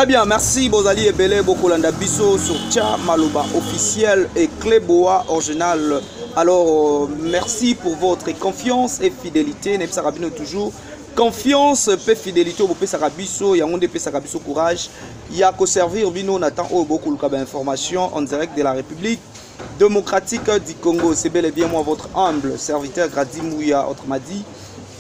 Très bien, merci bozali ebele bokolanda biso sur Tcha Maloba officiel et Cléboa original. Alors, merci pour votre confiance et fidélité. Nayebisaka bino toujours confiance pe fidélité bopesaka biso yango nde epesaka biso courage ya koservir bino na temps oyo bokoluka bainformation en direct de la République démocratique du Congo. C'est bel et bien moi, votre humble serviteur Grady Mouya, autrement dit,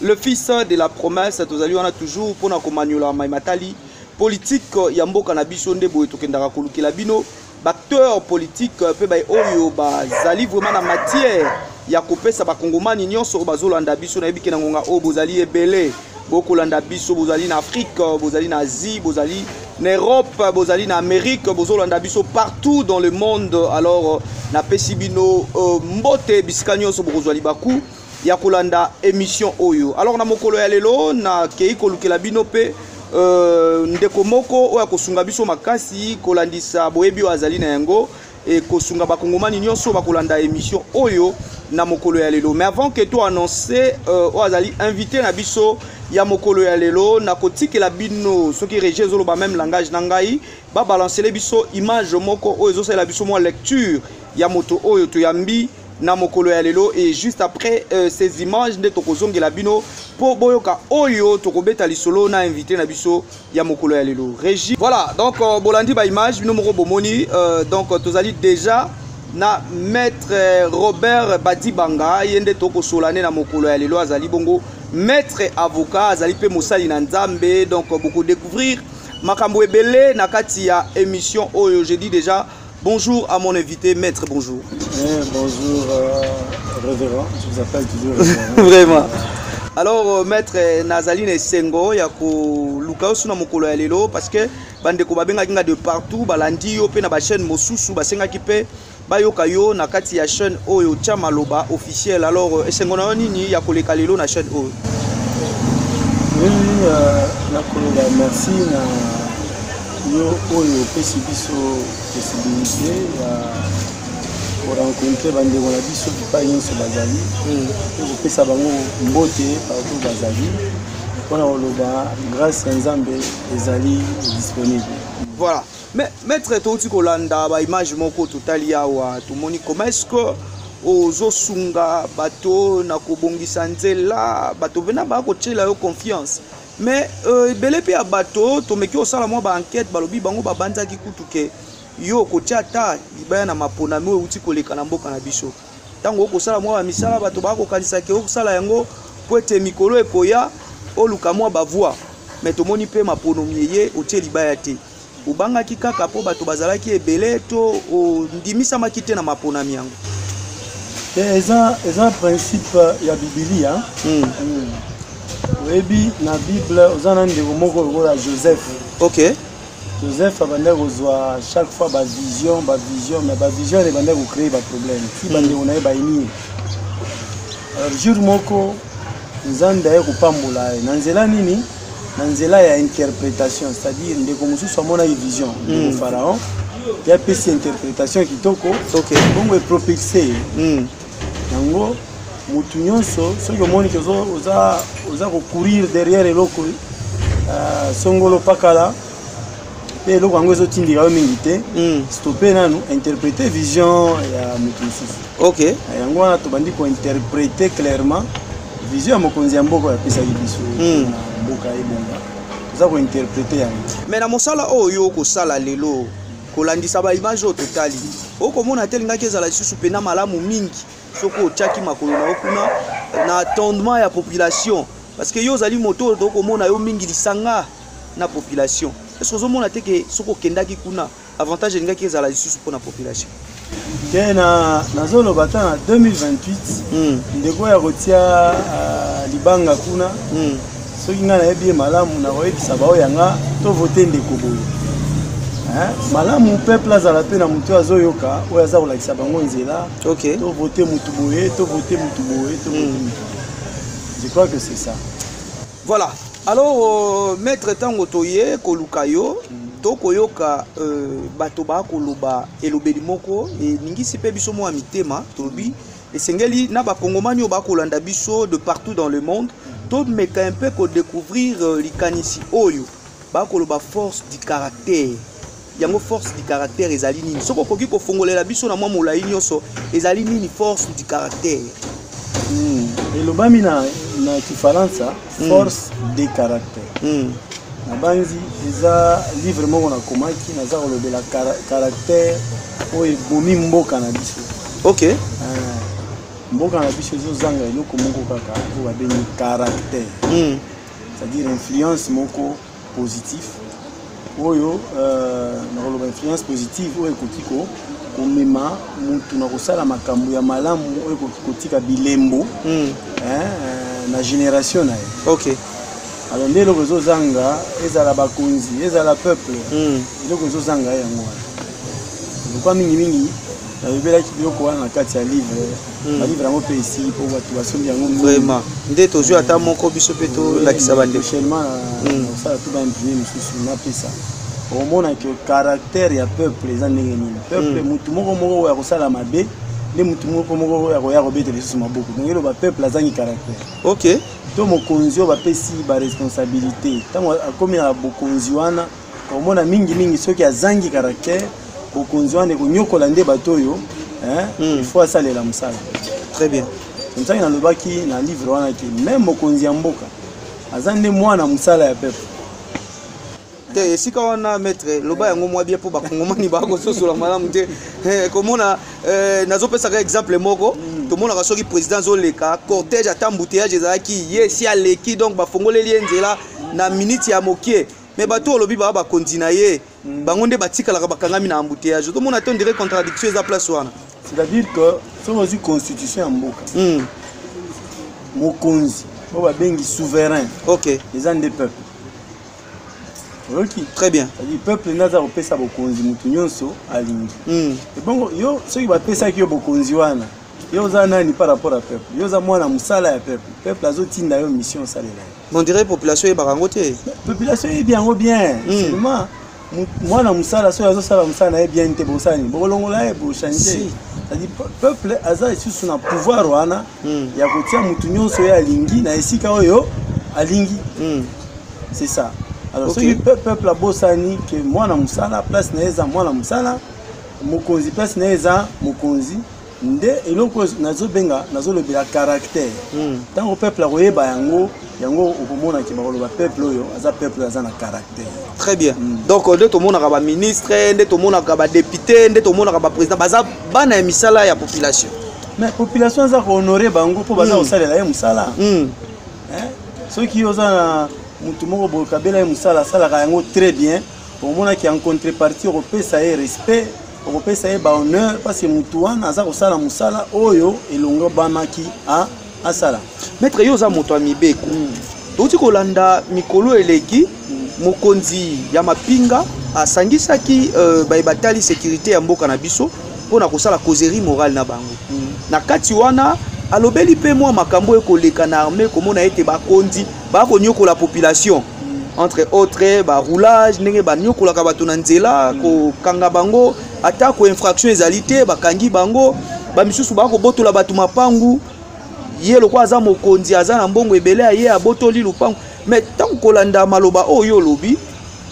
le fils de la promesse. Tozali wana toujours mpona komanyola mai matali politique ya mboka na biso. Nde boye tokendaka kolukela bino baacteur politique mpe bai oyo bazali vraiment na matière ya kopesa bakongomani nyonso oyo bazolanda biso. Nayebi ke na ngonga oyo bozali ebele bokolanda biso, bozali na Afrique, bozali na Asie, bozali na Europe, bozali na Amérique, bozolanda biso partout dans le monde. Alors napesi bino mbote bisika nyonso bokozwa libaku ya kolanda émission oyo. Alors, na mokolo ya lelo nakei kolukela bino mpe ndeko moko oyo akosunga biso makasi kolandisa boyebi oyo azali na yango ekosunga bakongomani nyonso bakolanda émission oyo na mokolo ya lelo. Mais avant que to annonce oyo azali invité na biso ya mokolo ya lelo, nakotikela bino, soki régie ezoloba même langage na ngai, babalancele biso image moko oyo ezosalela biso mwa lecture ya moto oyo toyambi na mokolo ya lelo. Et juste après ces images nde tokozongela bino mpo boyoka oyo tokobeta lisolo na invité na biso ya mokolo ya lelo. Régie, voilà. Donc bolandi baimage bino moko bomoni. Donc tozali déjà na maître Robert Badibanga. Ye nde tokosola nde na mokolo ya lelo. Azali bongo maître avocat, azali mpe mosali na Nzambe. Donc bokodécouvrir makambo ebele na kati ya émission oyo. Je dis déjà bonjour à mon invité. Maître, bonjour. Eh, bonjour, révérend. Je vous appelle toujours révérend. Vraiment. Alors, maître, nazali na esengo ya koluka yo na mokolo ya lelo parce que bandeko babengaki nga de partout, balandi yo mpe na bachaîne mosusu, basengaki mpe bayoka yo na kati ya chaîne oyo Tia Maloba officiel. Alors, esengo na yo nini ya koleka lelo na chaîne oyo? Oui, nakoloba merci na yo oyo opesi biso possibilité ya korencontre bandeko na biso bipai nyonso bazali mpe kopesa bango mbote partout bazali, mpona koloba grâce ya Nzambe ezali disponible. Voilà. Mais maître, touti kolanda baimage moko, totali awa, tomoni comment est ce que ozosunga bato na kobongisa nzela. Bato mpena bakotiela yo confiance, mais ebele mpe ya bato tomeki kosala mwa baenquête, balobi bango babanzaki kutu ke yo okotia ata libaya na maponami oyo euti koleka na mboka na biso. Ntango okosala mwa bamisala, bato bakokanisa ke okosala yango po ete mikolo ekoya oluka mwa bavoix. Mais tomoni mpe maponomi eye, otie libaya te. Obangaki kaka mpo bato bazalaki ebele to ondimisamaki te na maponami yango? Te, eza principe ya Bibilia. Oyebi, na Bible oza na ndeko moko lokola Joseph. Joseph abandaki kozwa chaque fois bavision, bavision, mais bavision ebandaki kocréer baproblème ti bandeko na ye bayini ye. Alors jour moko Nzambe aye kopambola ye na nzela nini? Na nzela ya interprétation, c'est-à-dire ndeko mosusu amonaki vision, ndeko Pharaon, ye apesi interprétation kitoko. Bongo epropulse ye. Yango motu nyonso, soki omoni ke oza kocourir derrière eloko songolo pakala mpe eloko yango ezotindika yo mingi te, stoppe nanu, interpréter vision ya motu mosusu. Yango wana tobandi kointerpréter clairement vision ya mokonzi ya mboka oyo apesaki biso na mboka ebonga. Toza kointerpréter yango. Mais na mosala oyo okosala lelo, kolandisa baimage oyo totali, okomona te elingaki ezala lisusu mpena malamu mingi soki otiaki makolo na yo kuna na attendement ya population? Parce que yo ozali moto oyo tokomona yo mingi lisanga na population. Est ce que ozomona te ke soki okendaki kuna, avantage elingaki ezala lisusu mpona population? Te, na nazoloba ata na 2028, ndeko ya kotia libanga kuna, soki ngai nayebi ye malamu, nakoyebisa baoyo yanga tovote ndeko boye. Hein? Malamu peuple azala mpe na motu azoyoka oyo aza kolakisa bango nzela. Tovote mutu boye, tovote mutu boye, tovote mutu boye. Je crois que c'est ça. Voilà. Alors, maître, ntango toye koluka yo, tokoyoka bato bakoloba elobeli moko eningisi mpe biso mwa mitema. Tolobi esengeli na bakongomani oyo bakolanda biso de partout dans le monde, tomeka un peu kodécouvrir likanisi oyo. Bakoloba force du caractère. Yango force du caractère ezali nini? Soki okoki kofongolela biso na mwa molai nyonso, ezali nini force du caractère? Elobami na kifaransa force de caractère. Nabanzi eza livre moko nakomaki, naza kolobela caractère oyo ebomi mboka na biso. Mboka na biso ezozanga eloko moko kaka oyo babengi caractère, c'est-à-dire influence moko positif oyo, nakoloba influence positive oyo ekoki komema mutu na kosala makambo ya malamu, oyo ekoki kotika bilembo hein, na génération na ye. Alors nde eloko ezozanga, ezala bakonzi, ezala peuple, eloko ezozanga ye yango wana. Lokwa mingimingi nalobelaki biloko wana na kati ya livre. Balivre yango mpe esili mpo bato basombi yango mingi. Vraiment, nde tozwi ata moko, biso mpe tolakisa bandeko. Prochainement kosala to baimprime mosusu, napesa. Okomona ke caractère ya peuple eza ndenge nini. Peuple, mutu moko moko oyo akosala mabe nde mutu moko moko oyo akoya kobetela lisusu maboko. Donc eloba peuple azangi caractère. To mokonzi oyo bapesi baresponsabilité, ntango akomi na bokonzi wana, komona mingimingi soki azangi caractère, bokonzi wana ekonyokola nde bato oyo, hein, il faut asalela mosala. Très bien. Ntangi nalobaki na livre wana ke même mokonzi ya mboka aza nde mwana mosala ya peuple. Te, esika wana, maître, loba yango mwa bien mpo bakongomani bakososola malamu te. Komona, nazopesaka exemple moko. Tomonaka soki président azoleka, cortège, ata embouteillage ezalaki, ye esi aleki, donc bafongoleli ye nzela na minute ya mokie. Mais bato olobi baa bakonzi na ye, bango nde batikalaka bakangami na embouteillage. Tomona te, on dirait contradiction eza place wana. C'est-à-dire que soki ozwi constitution ya mboka, mokonzi oyo babengi souverain eza nde peuple, oyoki? Très bien. C'est-à-dire peuple nde aza kopesa bokonzi motu nyonso alingi. Ebongo yo, soki bapesaki yo bokonzi wana, yo oza nani par rapport à peuple? Yo oza mwana mosala ya peuple. Peuple azotinda yo mission, osalela ye. On dirait population eyebaka yango te. Population eyebi yango bien. Seulement mwana mosala, soki azosala mosala na ye bien te, bosala nini? Bokolongola ye, bochange. C'est-à-dire peuple aza lisusu na pouvoir wana ya kotia motu nyonso oyo alingi na esika oyo alingi. C'est ça. Alors soki peuple abosani ke mwana mosala place na ye eza mwana mosala, mokonzi place na ye eza mokonzi, nde eloko oyo nazobenga, nazolobela caractère. Ntango peuple akoyeba yango, yango okomonaki bakoloba peuple oyo aza peuple oyo aza na caractère. Très bien. Donc nde tomonaka baministre, nde tomonaka badéputé, nde tomonaka baprésident, baza bana ya misala ya population. Mais population aza kohonore bango mpo baza kosalela ye mosala. Hein? Soki oza na motu moko boye, okabela ye mosala, asalaka yango très bien, omonaki en contrepartie okopesa ye respect, okopesa ye bahonneur, parce que motu wana aza kosala mosala oyo elongobanaki asala. Maître, yo oza moto ya mibeko. Touti kolanda mikolo eleki, mokonzi ya mapinga asangisaki baye batali sécurité ya mboka na biso mpona kosala causerie morale na bango. Na kati wana alobeli mpe mwa makambo ekoleka na armée, komona ete bakonzi bakonyokola population, entre autres baroulage, ndenge banyokolaka bato na nzela, kokanga bango atako infraction ezali te, bakangi bango, bamisusu bakobotola bato mapangu. Ye lokola aza mokonzi, aza na mbongo ebele, aye abotoli lupangu. Mais ntango kolanda maloba oyo olobi,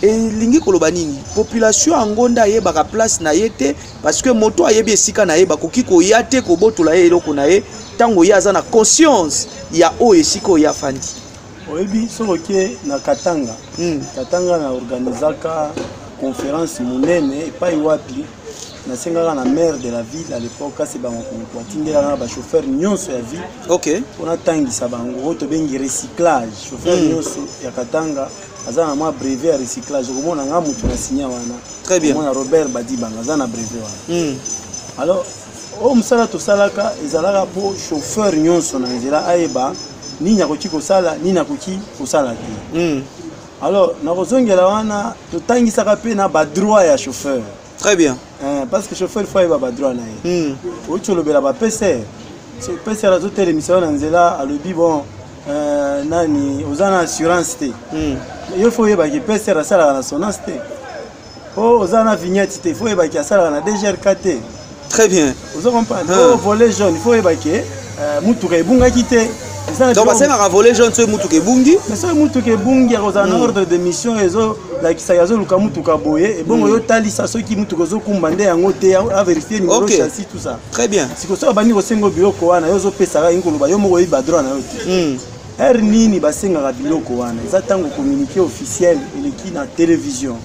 elingi koloba nini? Population yango nde ayebaka place na ye te, parce que moto ayebi esika na ye, bakoki koya te kobotola ye eloko na ye, ntango ye aza na conscience ya oyo esika oyo afandi. Oyebi, soki oke na Katanga, Katanga na organizaka conférence monene epai wapi nasengaka na maire de la ville à l'époque, kasi bango atindelaka na bachauffeur nyonso ya ville mpona tangisa bango oyo tobengi recyclage. Chauffeur nyonso ya Katanga aza na mwa brevet ya recyclage. Okomona nga motu na sinya wana. Très bien. Omona Robert Badibanga aza na brevet wana. Alors oyo mosala tosalaka ezalaka mpo chauffeur nyonso na nzela ayeba nini akoki kosala, nini akoki kosala te. Alors nakozongela wana, totangisaka mpe na badroit ya chauffeur. Très bien. Parce que chauffeur faut ayeba badroit na ye. Outi olobela bapcr. So PCR azotelemisa yo na nzela, alobi: "Bon, nani, oza na assurance te." Yo faut oyebaki PCR asalaka na Sonas te. O oza na vignette te, faut oyebaki asalaka na DGRK te. Très bien. Ozo comprendre? O volet jaune, faut oyebaki mutuka ebungaki te. Donc basengaka volet jaune soki mutuka ebungi. Mais soki mutuka ebungi, akozala na ordre de mission ezolakisaka azoluka mutuka boye. Ebongo yo talisa soki mutuka ozokumba nde yango te, avérifier numéro châssis, tout ça. Très bien. Siko soki abandi kosenga biloko wana, yo ozopesaka ye, koloba yo moko oyebi badroit na yo te. Heure nini basengaka biloko wana? Eza ntango communiqué officiel eleki na télévision,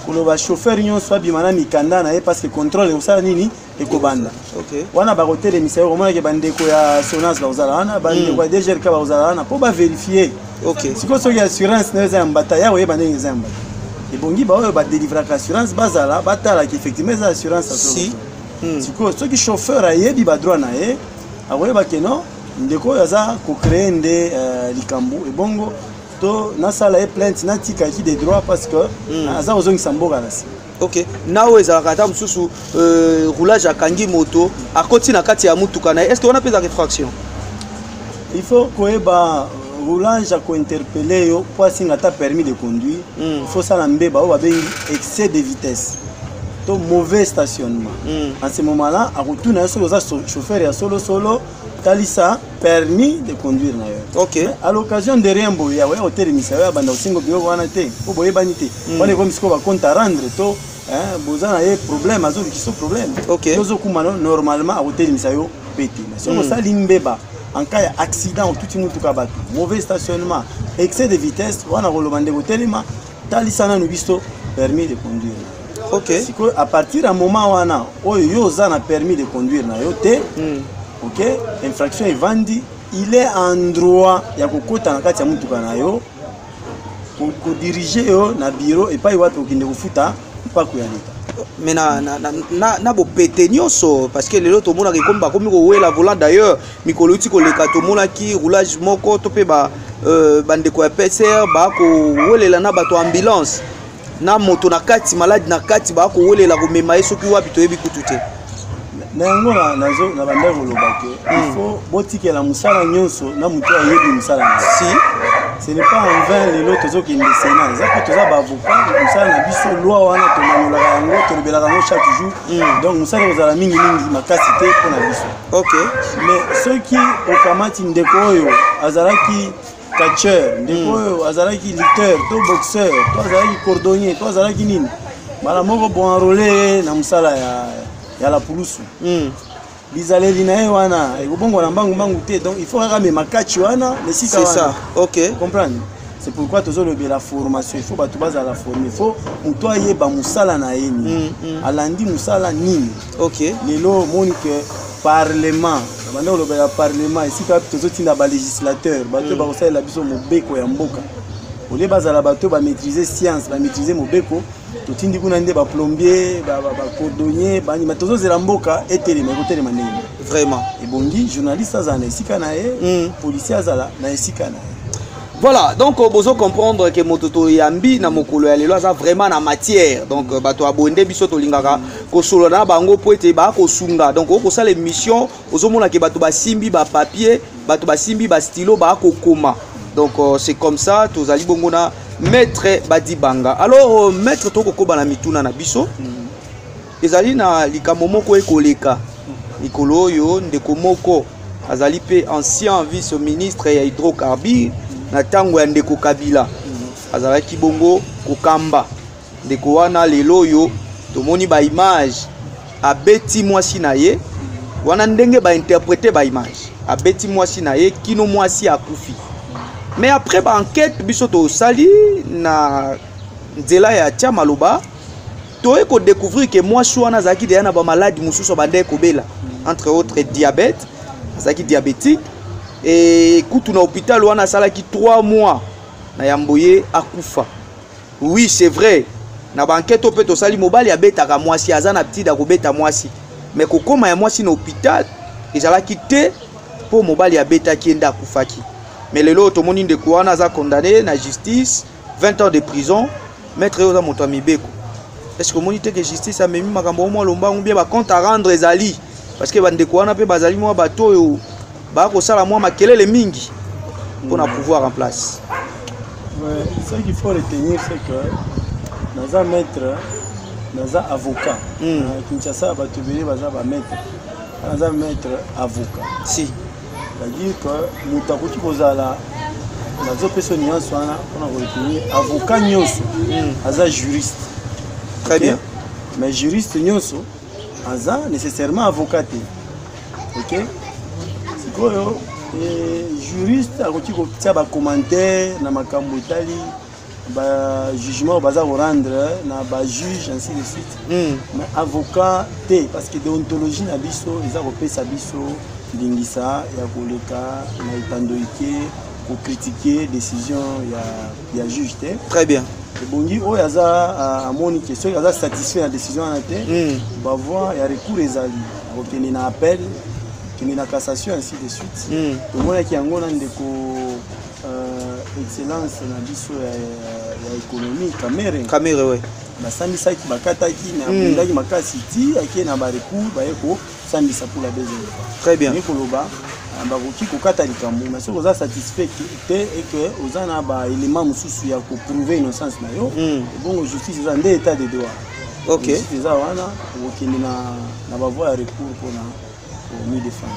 koloba chauffeur nyonso abima na mikanda na ye, parce que contrôle ekosala nini? Ekobanda. Wana bakotelemisa yo, komonake bandeko ya Sonas bakozala wana, bandeko ya DGRK bakozala wana mpo bavérifier. Sikoyo soki assurance na yo eza ya mbata, ya koyeba ndenge eza ya mbata, ebongi baoyo badelivraka assurance bazala, batalaka effectivement eza assurance ya solo. Sikoyo soki chauffeur ayebi badroit na ye, akoyeba ke non, ndeko oyo aza kocréer nde likambo, ebongo to nasala ye plainte, natikaki de droit, parce que aza kozongisa mboka na nsima. Ok, na oyo ezalaka ata mosusu roulage, akangi moto, akoti na kati ya mutuka na ye, est ce que wana mpe ezalaka infraction? Il faut koyeba, roulage akointerpeller yo mpo asenga ata permis de conduire, il faut sala mbeba oyo babengi excès de vitesse to mauvais stationnement. En ce moment là akotuna yo soki oza chauffeur ya solosolo, talisa permis de conduire na yo. Mais à l'occasion de rien boye, akoya kotelemisa yo, abanda kosenga biloko wana te, mpo boyebani te. Wana ekomi sikoyo bacompte à rendre to hein, boza na ye problème, azolukisa problème. Yo ozokuma no, normalement akotelemisa yo pe te. Mais soki osali mbeba en cas ya accident, otuti mutuka bato, mauvais stationnement, excès de vitesse, wana koloba ndeko telema, talisa nanu biso permis de conduire. Sikoyo à partir ya moment wana oyo yo oza na permis de conduire na yo te, ok, infraction evandi, il est en droit ya kokota na kati ya mutuka na yo, kodiriger yo na bureau epai wapi okende kofuta mpako ya leta. Mais na bopete nyonso, parce que lelo tomonaka ekomi, bakomi kowela volant. D'ailleurs mikolo euti koleka, tomonaki roulage moko to mpe bandeko ya PCR bakowelela na bato ya ambulance, na moto na kati, malade na kati, bakowelela komema ye soki wapi, toyebi kutu te. Na yango na banda koloba ke il faut botikela mosala nyonso na moto ayebi mosala na ye. Si. Ce n'est pas en vain lelo tozokende Sénat, eza mpo toza baavocat. Mosala na biso, loi wana tomanolaka yango, tolobelaka yango chaque jour. Donc mosala ekozala mingimingi makasi te mpo na biso. Mais soki okamati ndeko oyo azalaki catcheur, ndeko oyo azalaki lutteur to boxeur to azalaki cordonnier to azalaki nini, mbala moko boenrôler ye na mosala ya la pulusu, bizaleli na ye wana ekobongwana mbangu-mbangu te. Donc il faut kaka mema kati wana na esika C'est ça. wana. Comprendre, c'est pourquoi tozolobela formation. Il faut bato bazala formé, il faut moto ayeba mosala na ye nini, alandi mosala nini. Lelo omoni ke parlement, na banda kolobela parlement, esika wapi tozotinda balégislateur, bato oyo bakosalela biso mobeko ya mboka, olie bazala bato oyo bamaîtrise science, bamaîtrise mobeko, totindi kuna nde baplombier, bacordonnier, banima. Tozozela mboka etelema, ekotelema ndenge nini? Vraiment. Ebongi journaliste azala na esika na ye, policier azala na esika na ye. Voilà, donc bozo comprendre que moto toyambi na mokolo ya lelo aza vraiment na matière. Donc bato abonde biso tolingaka kosolola na bango po ete bakosunga. Donc okosala émission, ozomona ke bato basimbi bapapier, bato basimbi bastylo, bakokoma. Donc c'est comme ça, tozali bongo na maître Badibanga. Alors maître, tokokoba na mituna na biso. Ezali na likambo moko ekoleka mikolo oyo, ndeko moko azali mpe ancien vice ministre ya hydrocarbure na ntango ya ndeko Kabila, azalaki bongo kokamba. Ndeko wana lelo oyo tomoni baimage, abeti mwasi na ye wana, ndenge bainterpréter baimage, abeti mwasi na ye kino mwasi akufi. Mais après baenquête biso tosali na nzela ya Tia Maloba, toye kodécouvrir ke mwasi wana azalaki deya na bamaladi mosusu abandaki kobela, entre autres diabète, azalaki diabétique. E kutu na hôpital wana asalaki 3 mois na yambo ye akufa. Oui, c'est vrai, na baenquête oyo mpe tosali, mobali abetaka mwasi, aza na habitude ya kobeta mwasi, mais kokóma ya mwasi na hôpital ezalaki te mpo mobali abetaki ye nde akufaki. Mais lelo oyo tomoni ndeko wana aza condamné na justice, 20 ans de prison. Maître, oyo oza moto ya mibeko, est ce que omoni te ke justice amemi makambo o mwa lombangu, bien bacompte à rendre ezali, parce que bandeko wana mpe bazali mwa bato oyo bakosala mwa makelele mingi mpona pouvoir en place? Ouais, ce qu'il faut retenir, c'est que naza maître, naza avocat. Na Kinshasa, bato ebele baza bamaître, naza maître avocat. Si. C'est-à-dire que moto akoki kozala, nazopesa nuance wana mpona koretenir, avocat nyonso aza juriste. Très bien. Mais juriste nyonso aza nécessairement avocat te. Ok, sikoyo juriste akoki kotia bacommentaire na makambo etali bajugement oyo baza korendre na bajuge, ainsi de suite, mais avocat te, parce que déontologie na biso eza kopesa biso ndingisa ya koleka na etando eke kocritiquer décision ya juge te. Très bien. Ebongi oyo aza amoni ke soki aza satisfait na décision wana te, bavoie ya recours ezali, akokende na appel, kende na cassation, ainsi de suite. Tomonaki yango na ndeko excellence na biso ya économie, Kamerhe. Kamerhe, ouais. Basambisaki, bakataki, me abundaki makasi ti ake na barecours, baye kosambisa pour la deuxième fois. Très bien. Ye koloba bakoki kokata likambo, mais soki oza satisfait te et que oza na baélément mosusu ya koprouver innocence na yo, ebongo justice eza nde état de droit. Justice eza wana, okokende na bavoie ya recours mpona komidéfendre.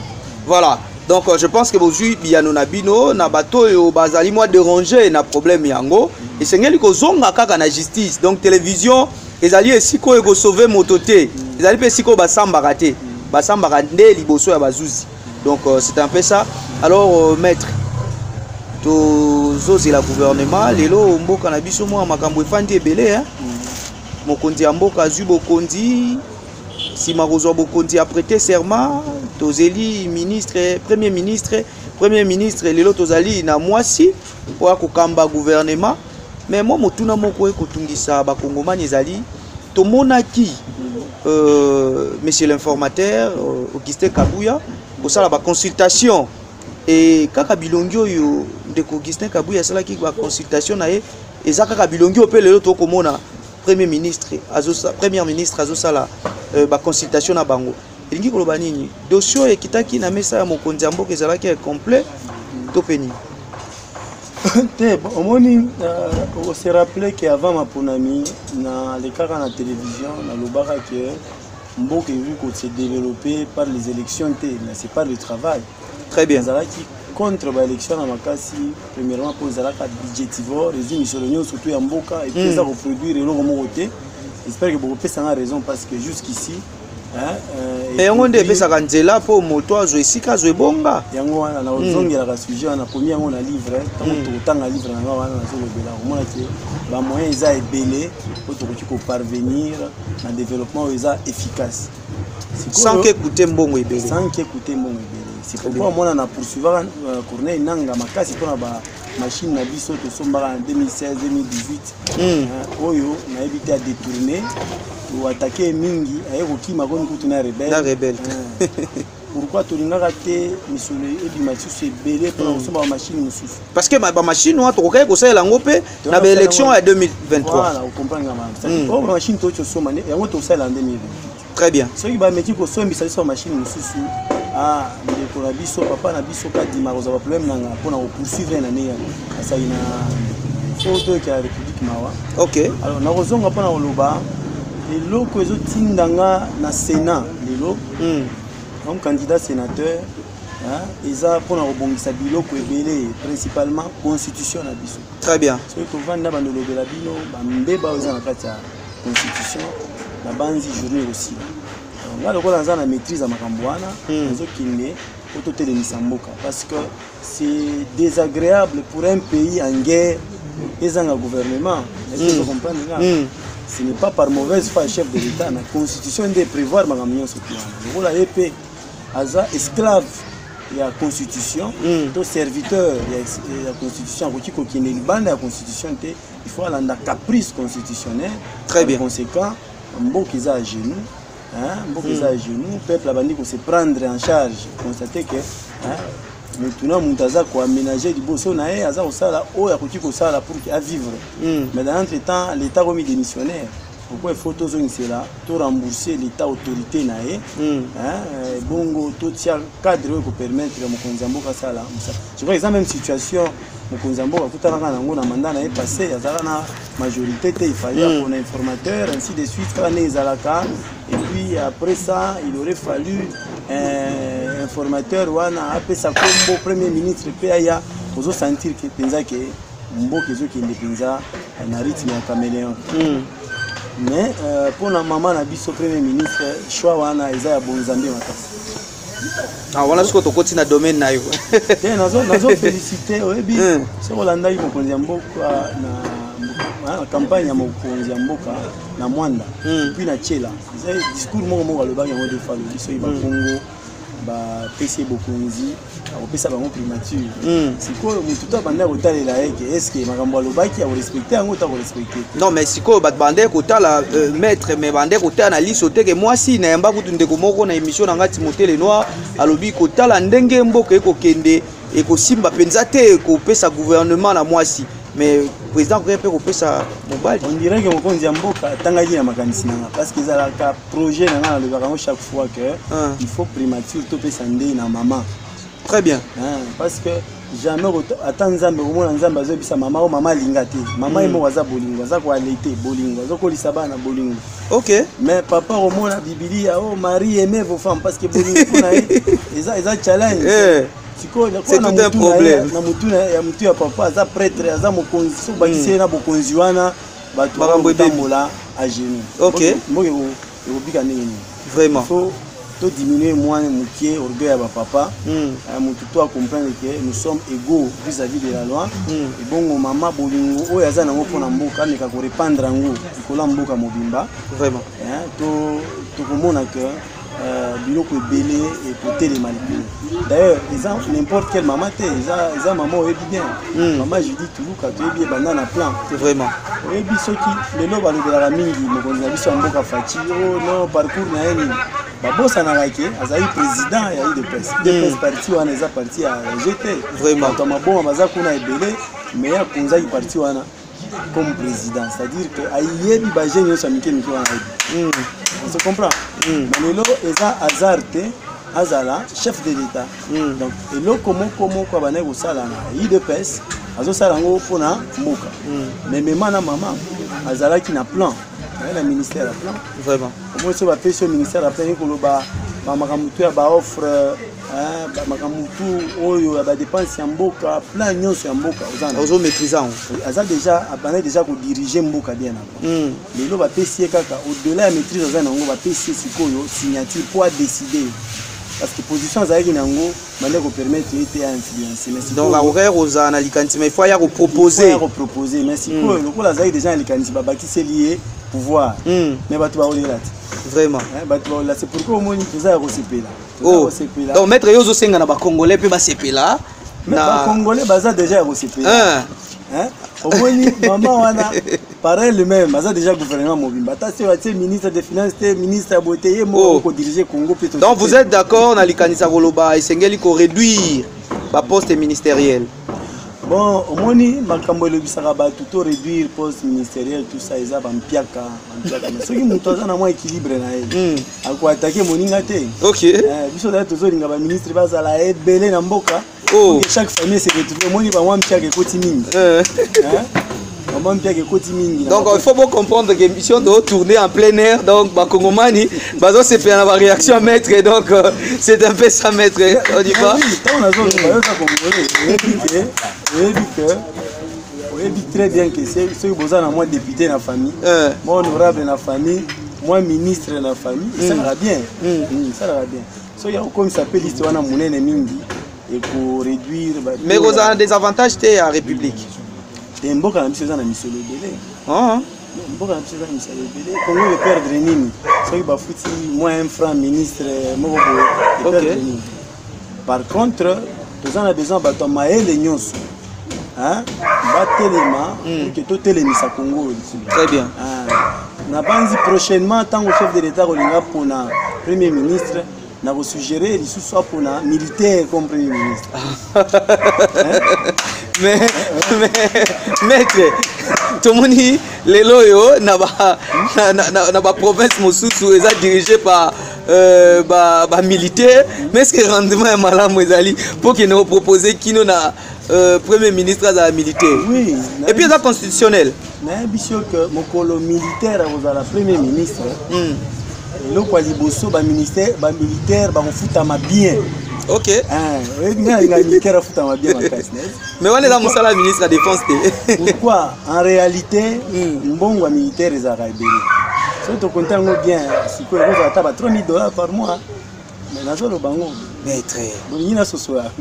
Voilà, donc je pense que bozwi biyano na bino. Na bato oyo bazali mwa déranger na problème yango, esengeli kozonga kaka na justice. Donc télévision ezali esika oyo ekosauver moto te, ezali mpe esika oyo basambaka te, basambaka nde liboso ya bazuzi. Donc c'est un peu ça. Alors maître, tozozela gouvernement lelo. Mboka na biso, mwa makambo efandi ebele, hein? Mokonzi ya mboka azwi bokonzi, nsima kozwa bokonzi aprêter serment, tozeli ministre, premier ministre. Premier ministre lelo tozali na mwasi oyo akokamba gouvernement. Mais mwa motuna moko ekotungisa bakongomani ezali: tomonaki monsieur l'informateur Augustin Kabuya kosala baconsultation e kaka bilongi oyo ndeko Augustin Kabuya asalaki baconsultation na ye, eza kaka bilongi oyo mpe lelo tokomona premier ministre premier ministre azosala baconsultation na bango. Elingi koloba nini? Dossier oyo ekitaki na mesa ya mokonzi ya mboka ezalaki incomplet to mpe nini? Te, omoni, okose rappeler ke avant maponami, nalekaka na télévision, nalobaka ke mboka ekoki kose développer par les élections te, mais c'est par le travail. Très bien. Ezalaki contre baélection na makasi, premièrement mpo ezalaka budgétivore, ezwi misolo nyonso surtout ya mboka, et puis eza koproduire eloko moko te. J'espère que bokopesanga raison, parce que jusqu'ici Yango nde epesaka nzela mpo moto azwa esika azwa ebonga. Yango wana nazongelaka sujet wana, nakomi yango na livre. Ntango tokotanga livre na nga wana nazolobela, komona ke bamoyen eza ebele po tokoki koparvenir na développement oyo eza efficace sans que coûte mbongo ebele. Sans que coûte mbongo ebele. C'est pourquoi omona na poursuivaka Corneille Nanga makasi mpona bamachine na biso tosombaka na 2016, 2018, oyo nayebi te adétourné. Toattaquer mingi, aye kokima, komi kutu na rebelle. Na rebelle. Pourquoi tolingaka te misolo ebima lisusu ebele mpona kosomba bamachine mosusu? Parce que bamachine wana tokokaki kosalela yango mpe na baélection ya 2023. Voilà, ocomprendre nga. Oyo bamachine toki tosomba yango, tokosalela en 2028. Très bien. Soki bameki kosombisa biso bamachine mosusu, ndeko na biso, papa na biso Kadima kozwa baproblème nanga mpona kopoursuivre na ndenge asali na fo toyokela République mawa. Alors nakozonga mpona koloba eloko ezotinda nga na Sénat lelo comme candidat sénateur, eza mpona kobongisa biloko ebele, principalement constitution na biso. Très bien. Soki tovandi na bando olobela bino bambeba oyo eza na kati ya constitution, nabanzi journée ekosila. Nga lokola naza na maîtrise ya makambo wana, nazokende po totelemisa mboka, parce que c'est désagréable pour un pays en guerre ezanga gouvernement. Est-ce que comprendre nga? Ce n'est pas par mauvaise foi chef de l'État, na constitution nde prévoir makambo nyonso ti wana. Lokola ye mpe aza esclave ya constitution to serviteur ya constitution, akoki kokende libanda ya constitution te, il faut alanda caprice constitutionnel. Très bien. Par conséquent, mboka eza à genoux, hein, mboka eza à genoux, peuple abandi kose prendre en charge, constate que, hein, mutu na mutu aza koaménager liboso na ye, aza kosala oyo akoki kosala pour que avivre. Mais dans entre temps, l'État komi démissionnaire. Pourquoi? Il faut tozongisela, to rembourser l'État autorité na ye, hein, bongo totia cadre oyo kopermettre mokonzi ya mboka asala mosala. Je crois eza même situation mokonzi ya mboka akutanaka nango na mandat na ye passé. Azalaka na majorité te, il fallait apona informateur, ainsi de suite, kaka ndenge ezalaka. Et puis après ça, il aurait fallu Bainformateur wana apesa kombo premier ministre mpe aya, ozosentir ke mpenza ke mboka ezokende mpenza na rythme ya caméléon. Mais mpona mama na biso premier ministre, choix wana eza ya bonzambe makasi. Ah, wana sikoyo tokoti na domaine na yo. Te, nazofélicité. Oyebi, soki olandaki mokonzi ya mboka na campagne ya mokonzi ya mboka na Mwanda, puis na Tshela, eza discours moko moko alobaki yango deux fois. Alobi soki Bakongo bapesi ye bokonzi, akopesa bango primature. Sikoyo motu to abanda kotalela ye ke est-ce makambo alobaki akorespecte yango to akorespecte te? Non, mais sikoyo bato bande kotala maître, mais bande kotala na liso te ke mwasi na yamba kutu. Ndeko moko na émission na nga, Timothée Lenoir, alobi kotala ndenge mboka ekokende, ekosimba mpenza te kopesa gouvernement na mwasi, mais président akoki mpe kopesa mobali. On dirait que mokonzi ya mboka atangaki na makanisi na nga, parce que ezalaka projet na nga. Nalobaka yango chaque fois que il faut primature topesa nde na mama. Très bien. Parce que jamais ata Nzambe, komona Nzambe azoyebisa mama oyo mama alinga te. Mama ye moko aza bolingo, aza koalete bolingo, azokolisa bana bolingo. Mais papa, komona Bibilia o "Mari, aimez vos femmes", parce que bolingo mpona ye eza challenge. Sikoyo na mutu ya mutu ya papa, aza prêtre, aza mokonzi. So bakisi ye na bokonzi wana, bato bakotambola à genoux. Mboka ekobika ndenge nini? Vraiment. Faut todiminue mwana mokie orgueil ya bapapa. Motu to acomprendre que nous sommes égaux vis-à-vis de la loi. Ebongo mama, bolingo oyo aza nango mpona mboka, ameka korépandre yango likolo ya mboka mobimba. Tokomona que biloko ebele ekotelema likolo. D'ailleurs, eza n'importe quelle mama te, eza mama oyebi bien, mama Judith Tuluka. Toyebi ebanda na plan. Oyebi, soki lelo balobelaka mingi mokonzi na biso ya mboka Fatshi, oh non, parcours na ye nini, babosanaka ke azali président ya UDPS. UDPS, parti wana eza parti ya gt. Bato ya maboma baza kuna ebele, mais akonzaki parti wana comme président, c'est-à-dire que ayebi bajeune nyonso ya mike mike wana, ayebi. On se comprend? Mais lelo eza hasard te azala chef de l'État. Donc eloko moko moko abandaki kosala na UDPS, azosala yango mpona mboka. Mais mema na mama azalaki na plan, azalaki na ministère ya plan. Omoi so bapesi yo ministère ya plan, koloba bamakambo tu ya baoffre, makambo tu oyo ya badépense ya mboka, plan nyonso ya mboka. Ozomaîtrise yango. Aza déjà, abandaki déjà kodirige mboka bien avant. Lelo bapesi ye kaka au-delà ya maîtrise aza nango, bapesi ye sikoyo signature mpo adécide, parce que position azalaki nango bande kopermettre ye te ainfluence. Donc akokaki kozala na likanisi, mais il faut aya kopropose. Aya kopropose. Mais sikoyo, lokola azalaki déjà na likanisi, babakiseli ye pouvoir. Mais bato baolela te. Bato baolela. C'est pourquoi omoni toza ya kosepela. Oh. Donc maître, yo ozosenga na bacongolais mpe basepela. Bacongolais baza déjà ya kosepela. Omoni mama wana, par elle-même aza déjà gouvernement mobimba. Ata se batie ministre des Finances te, ministre ya boye te, ye moko kodirige Congo mpe. Donc vous êtes d'accord na likanisa koloba esengeli koréduire baposte ministériel? Bon, omoni, makambo elobisaka bato to réduire poste ministériel, tout ça eza bampiaka, bampiaka. Mais soki moto aza na mwa équilibre na ye, akoatake moninga te. Biso daya tozolinga baministre bazala ebele na mboka. Chaque famille se retrouve. Omoni, bamwa mpiaka ekoti mingi, bamwa mpiaka ekoti mingi. Donc il faut comprendre que émission doit tourner en plein air. Donc bakongomani bazosepela na baréaction ya maître. Donc c'est un peu ça, maître, on dit pas? Ntango nazoloba, yoza congolais, oyebi ke oyebi très bien ke soki boza na mwa député na famille, mwa honorable na famille, mwa ministre na famille, esalaka bien, esalaka bien. Soki akokomisa mpe liste wana monene mingi, ekoréduire. Mais kozala na désavantage te ya république. Te, mboka na biso eza na misolo ebele. Mboka na biso eza na misolo ebele. Congo eperdre nini soki bafuti mwa un franc ministre moko boye? Eperdre nini? Par contre, toza na besoin bato ya mayele nyonso batelema pour que totelemisa Congo oyo lisusu. Très bien. Nabanzi prochainement, ntango chef de l'État kolinga mpona premier ministre, nakosuggere lisusu apona militaire comme premier ministre. Mais maître, tomoni lelo oyo na baprovince mosusu eza dirigé par bamilitaire, mais est ce que rendement ya malamu ezali mpo kende kopropose kino na premier ministre azala militaire? Oui. Et puis eza constitutionnel. Nayebi so ke mokolo militaire akozala premier ministre, eloko ya liboso, bamilitaire bakofutama bien. Ok. Oyebi ngai nalinga militaire afutama bien makasi. Mais wana eza mosala ya ministre ya défense te. Pourquoi? En réalité, mbongo ya militaire ezalaka ebele. Soki tokonte yango bien sikoyo, ekozala ata ba 3000 $ par mois. Mais nazoloba yango. Maître. Bolingi nasosola.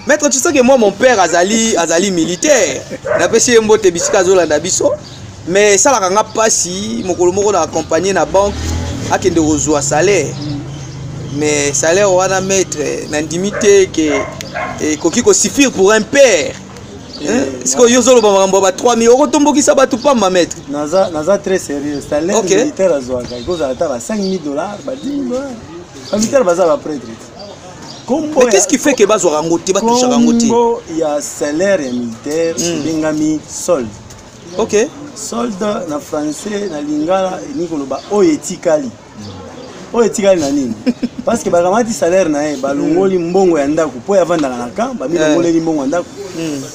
Maître, tu sais que moi, mon père azali militaire. Napesi ye mbote bisika azolanda biso. Mais esalaka nga mpasi, mokolo moko na accompagné na banque, akende kozwa salaire. Mais salaire wana, maître, nandimi te ke ekoki kosuffire pour un père. Sikoyo yo ozoloba makambo ya ba 3000, okotombokisa bato pamba, maître. Naza très sérieux. Salaire militaire azwaka ekozala ata ba 5000 $, ba 10 000 $. Bamilitaire baza baprêtre. Mais qu'est-ce qui fait que bazwaka yango te, batouchaka yango te? Kombo ya salaire ya militaire ebengami solde. Solde na français, na lingala elingi koloba oyo etikali. Oyo etikali na nini? Parce que bakamati salaire na ye, balongoli mbongo ya ndako mpo avandaka na camp, bamilongoleli mbongo ya ndako,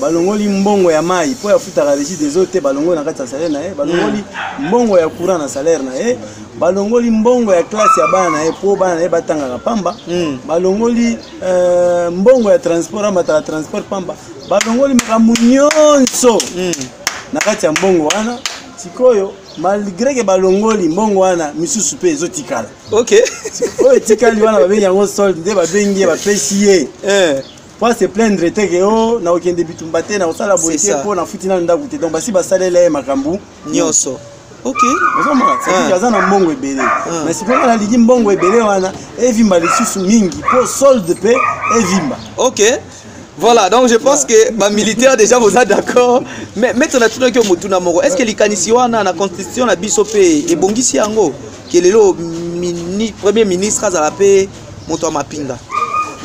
balongoli mbongo ya mai mpo afutaka Régie des eaux te, balongoli na kati ya salaire na ye, balongoli mbongo ya courant na salaire na ye, balongoli mbongo ya classe ya bana na ye mpo bana na ye batangaka pamba, balongoli mbongo ya transport, amataka transport pamba, balongoli makambo nyonso na kati ya mbongo wana. Sikoyo, malgré ke balongoli mbongo wana, misusu mpe ezotikala. Oyo etikali wana, babengi yango solde. Nde babengi ye, bapesi ye po ase plaindre te ke o nakokende bitumba te, nakosala boye te mpo nafuti nano ndako te. Donc basi basalela ye makambo nyonso. Ok. Ozomona, c'est aza na mbongo ebele, mais sikoyo nga nalingi mbongo ebele wana evimba lisusu mingi mpo solde mpe evimba. Ok. Voilà, donc je pense que bamilitaire déjà vous êtes d'accord. Mais maître, natunaki yo motuna moko. Est-ce que likanisi wana na constitution na biso mpe ebongisi yango ke lelo premier ministre azala mpe moto ya mapinga?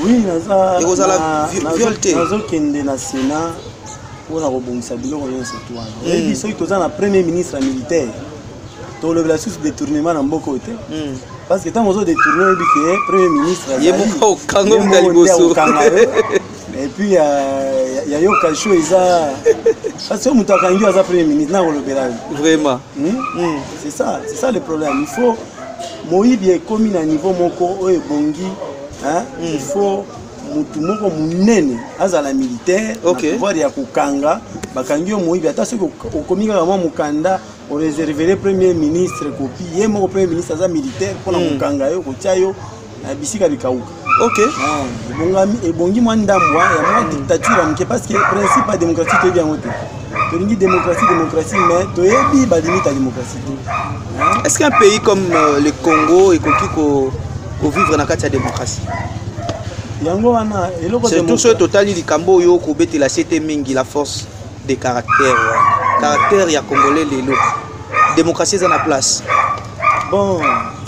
Oui, naza Ekozala viol te? Nazokende na Sénat mpona kobongisa biloko nyonso tu wana. Oyebi, soki toza na premier ministre ya militaire, tolobela susu détournement na mboka oyo te, parce que ntango ozodétourne, oyebi ke premier ministre Ye moko okanga mutu ya liboso. Et puis ya yo cachot eza parce que moto akangi yo aza premier ministre, na kolobela yo. Vraiment. C'est ça, c'est ça le problème. Il faut moyibi ekomi na niveau moko oyo ebongi, hein? Il faut motu moko monene azala militaire na pouvoir ya kokanga. Bakangi yo moyibi, ata soki okomi kaka mwa mokanda, oreservele premier ministre copie. Ye moko premier ministre aza militaire, mpona kokanga yo, kotia yo na bisika bikauka. Ah, ebongi mwa ndambo ya mwa dictature ya moke, parce que principe ya démocratie toyebi yango te. Tolingi démocratie, démocratie, mais toyebi balimite ya démocratie te. Hein? Est-ce qu'un pays comme le Congo ekoki kovivre na kati ya démocratie? Yango wana eloko Surtout soki totali likambo oyo kobetela sete mingi, la force de caractère wana, caractère ya congolais. Lelo démocratie eza na place? Bon,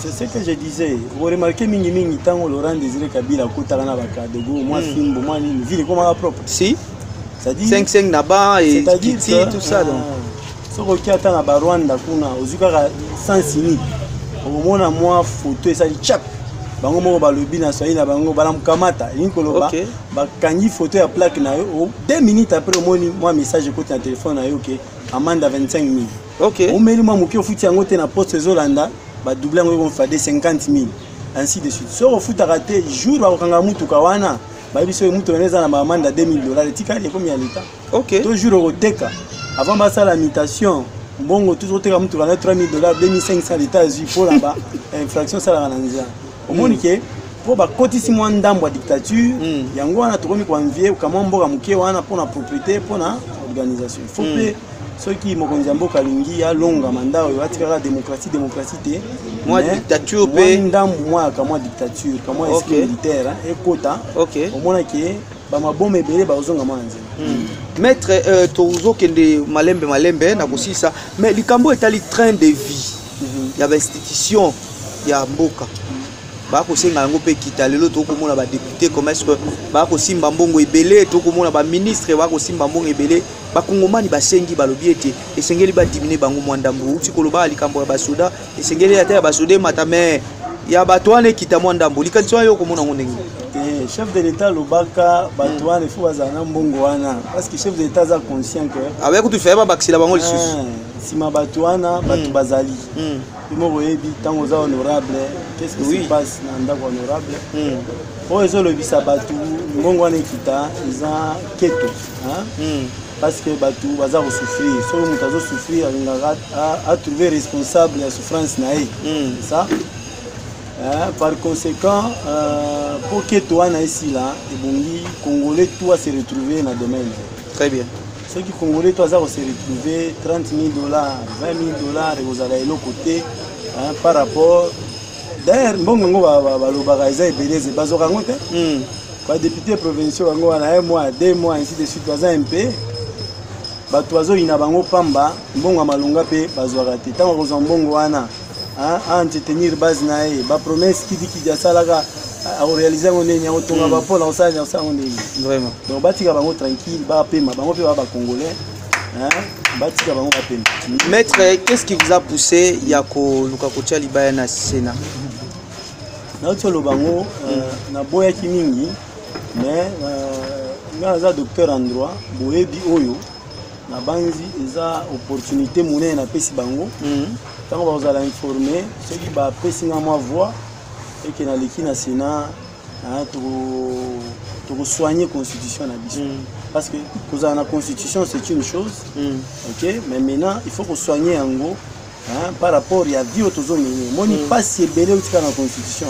c'est ce que je disais. Oremarquer mingimingi, ntango Laurent Désiré Kabila akotaka na bakadogo, mwa fimbo, mwa nini, ville ekomaka propre. Si. C'est-à-dire 5-5 na ban et c'est-à-dire kiti que, tout ça donc. Ah, soki oki ata na Barwanda kuna, ozwi kaka sens unique, okomona mwa photo esali chap. Bango moko balobi na swahili na bango, balamukamata, elingi koloba bakangi photo ya plaque na yo. 2 minutes après, omoni mwa message ekoti na telefone na yo ke amende ya 25 000. Omeli mwa moke, ofuti yango te, na poste ezolanda badouble yango, ekomfade 50 000, ainsi de suite. Soki ofutaka te, jour bakokanga mutuka wana, bayebi soki mutuka wana eza na baamende ya 2000 $, etikali ekomi ya leta. To jour okoteka, avant basala mutation mbongo, toujours oteka mutuka na 3000 $, 2500 leta azwi mpona ba infraction esalaka na nzela. Omoni ke mpo bakotisi mwa ndambo ya dictature, yango wana tokomi koenvier kamwa mboka moke wana mpona propriété, mpona organisation. Il faut mpe soki mokonzi ya mboka alingi alonga mandat oyo, atikaka démocratie, démocratie te. Mwa Mais dictature mwa mpe. ndambu mwa ya kamwa dictature, kamwa esprit militaire, hein, ekota. Omonaki bamaboma ebele bazonga mwa na nzela. Maître, tozokende malembe malembe na kosisa, mais likambo etali train de vie ya bainstitution ya mboka, bakosenga yango mpe kita. Lelo tokomona badéputé, comment est-ce que bakosimba mbongo ebele? Tokomona baministre bakosimba mbongo ebele. Bakongomani basengi, balobi ete esengeli badiminuer bango mwa ndambo. Uti koloba likambo ya basoda, esengeli ata ya basoda emata, mais ya bato wana ekita mwa ndambo. Likanisi wana yo okomona yango ndenge? Te. Chef de l'État alobaka bato wana, il faut bazala na mbongo wana, parce que chef de l'État aza conscient que Abe kutu feye babakisela bango lisusu. Nsima bato wana, bato bazali. Yo moko oyebi, ntango oza honorable, qu'est-ce qui se passe na ndako honorable? Oyo ezolobisa bato mbongo wana ekita eza keto, hein? Parce que bato baza kosouffrir. Soki moto azosouffrir, alingaka atrouver responsable ya souffrance na ye. C'est ça. Hein, par conséquent, po keto wana esila, ebongi Congolais tout ase retrouver na domaine. Très bien. Soki Congolais to aza kose retrouver, 30 000 $, 20 000 $ ekozala eloko te, hein, par rapport d'ailleurs mbongo yango balobaka eza ebele, eze bazwaka yango te. Badéputé provinciaux bango wana, un mois, 2 mois, ainsi de suite, baza mpe bato bazoyina bango pamba. Mbongo ya malonga mpe bazwaka te. Ntango akozwa mbongo wana, entretenir base na ye, bapromesse kidikidi asalaka, akoréaliser yango ndeni? Akotonga bapole, akosala akosala yango ndeni? Vraiment. Donc batika bango tranquille, bapema. Bango mpe baa Bacongolais, batika bango bapema. Maître, qu'est-ce qui vous a poussé ya koluka kotia libaya na Sénat? Nauti oloba yango. Naboyaki mingi, mais nga naza docteur en droit. Boyebi oyo nabanzi eza opportunité monene napesi bango. Ntango bakozala informé, soki bapesi nga mwa voix eke naleki na Sénat, tokosoigne constitution na biso, parce que kozala na constitution, c'est une chose, ok, mais maintenant il faut kosoigne yango, hein, par rapport ya vie oyo tozomene. Omoni mpasi ebele otika na constitution.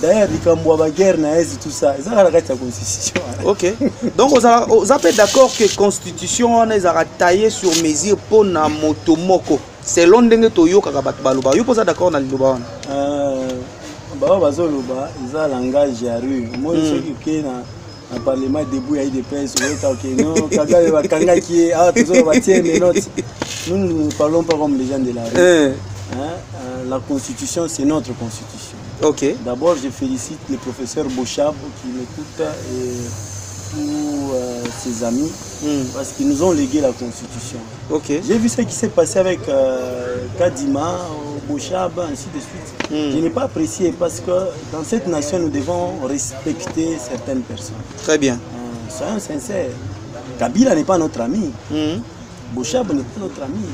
D'ailleurs, likambo ya baguerre na Est, tout ça eza kaka na kati ya constitution. Ok, donc oza mpe d'accord que constitution wana ezalaka taillé sur mesure mpo na moto moko, selon ndenge toyokaka bato baloba? Yo mpo oza d'accord na liloba wana? Bao bazoloba eza langage ya rue. Omoni, soki oke na parlement debout ya UDPS, oyoka oke non, Kagame bakangaki ye awa, tozoloba tie menote. Nous, nous ne parlons pas comme les gens de la rue. Hein, la constitution, c'est notre constitution. D'abord, je félicite le professeur Bochab qui m'écoute et tous ses amis parce qu'ils nous ont légué la constitution. J'ai vu ce qui s'est passé avec Kadima, Bochab, ainsi de suite. Je n'ai pas apprécié parce que dans cette nation, nous devons respecter certaines personnes. Très bien. Soyons sincères. Kabila n'est pas notre ami. Bochab n'est pas notre ami.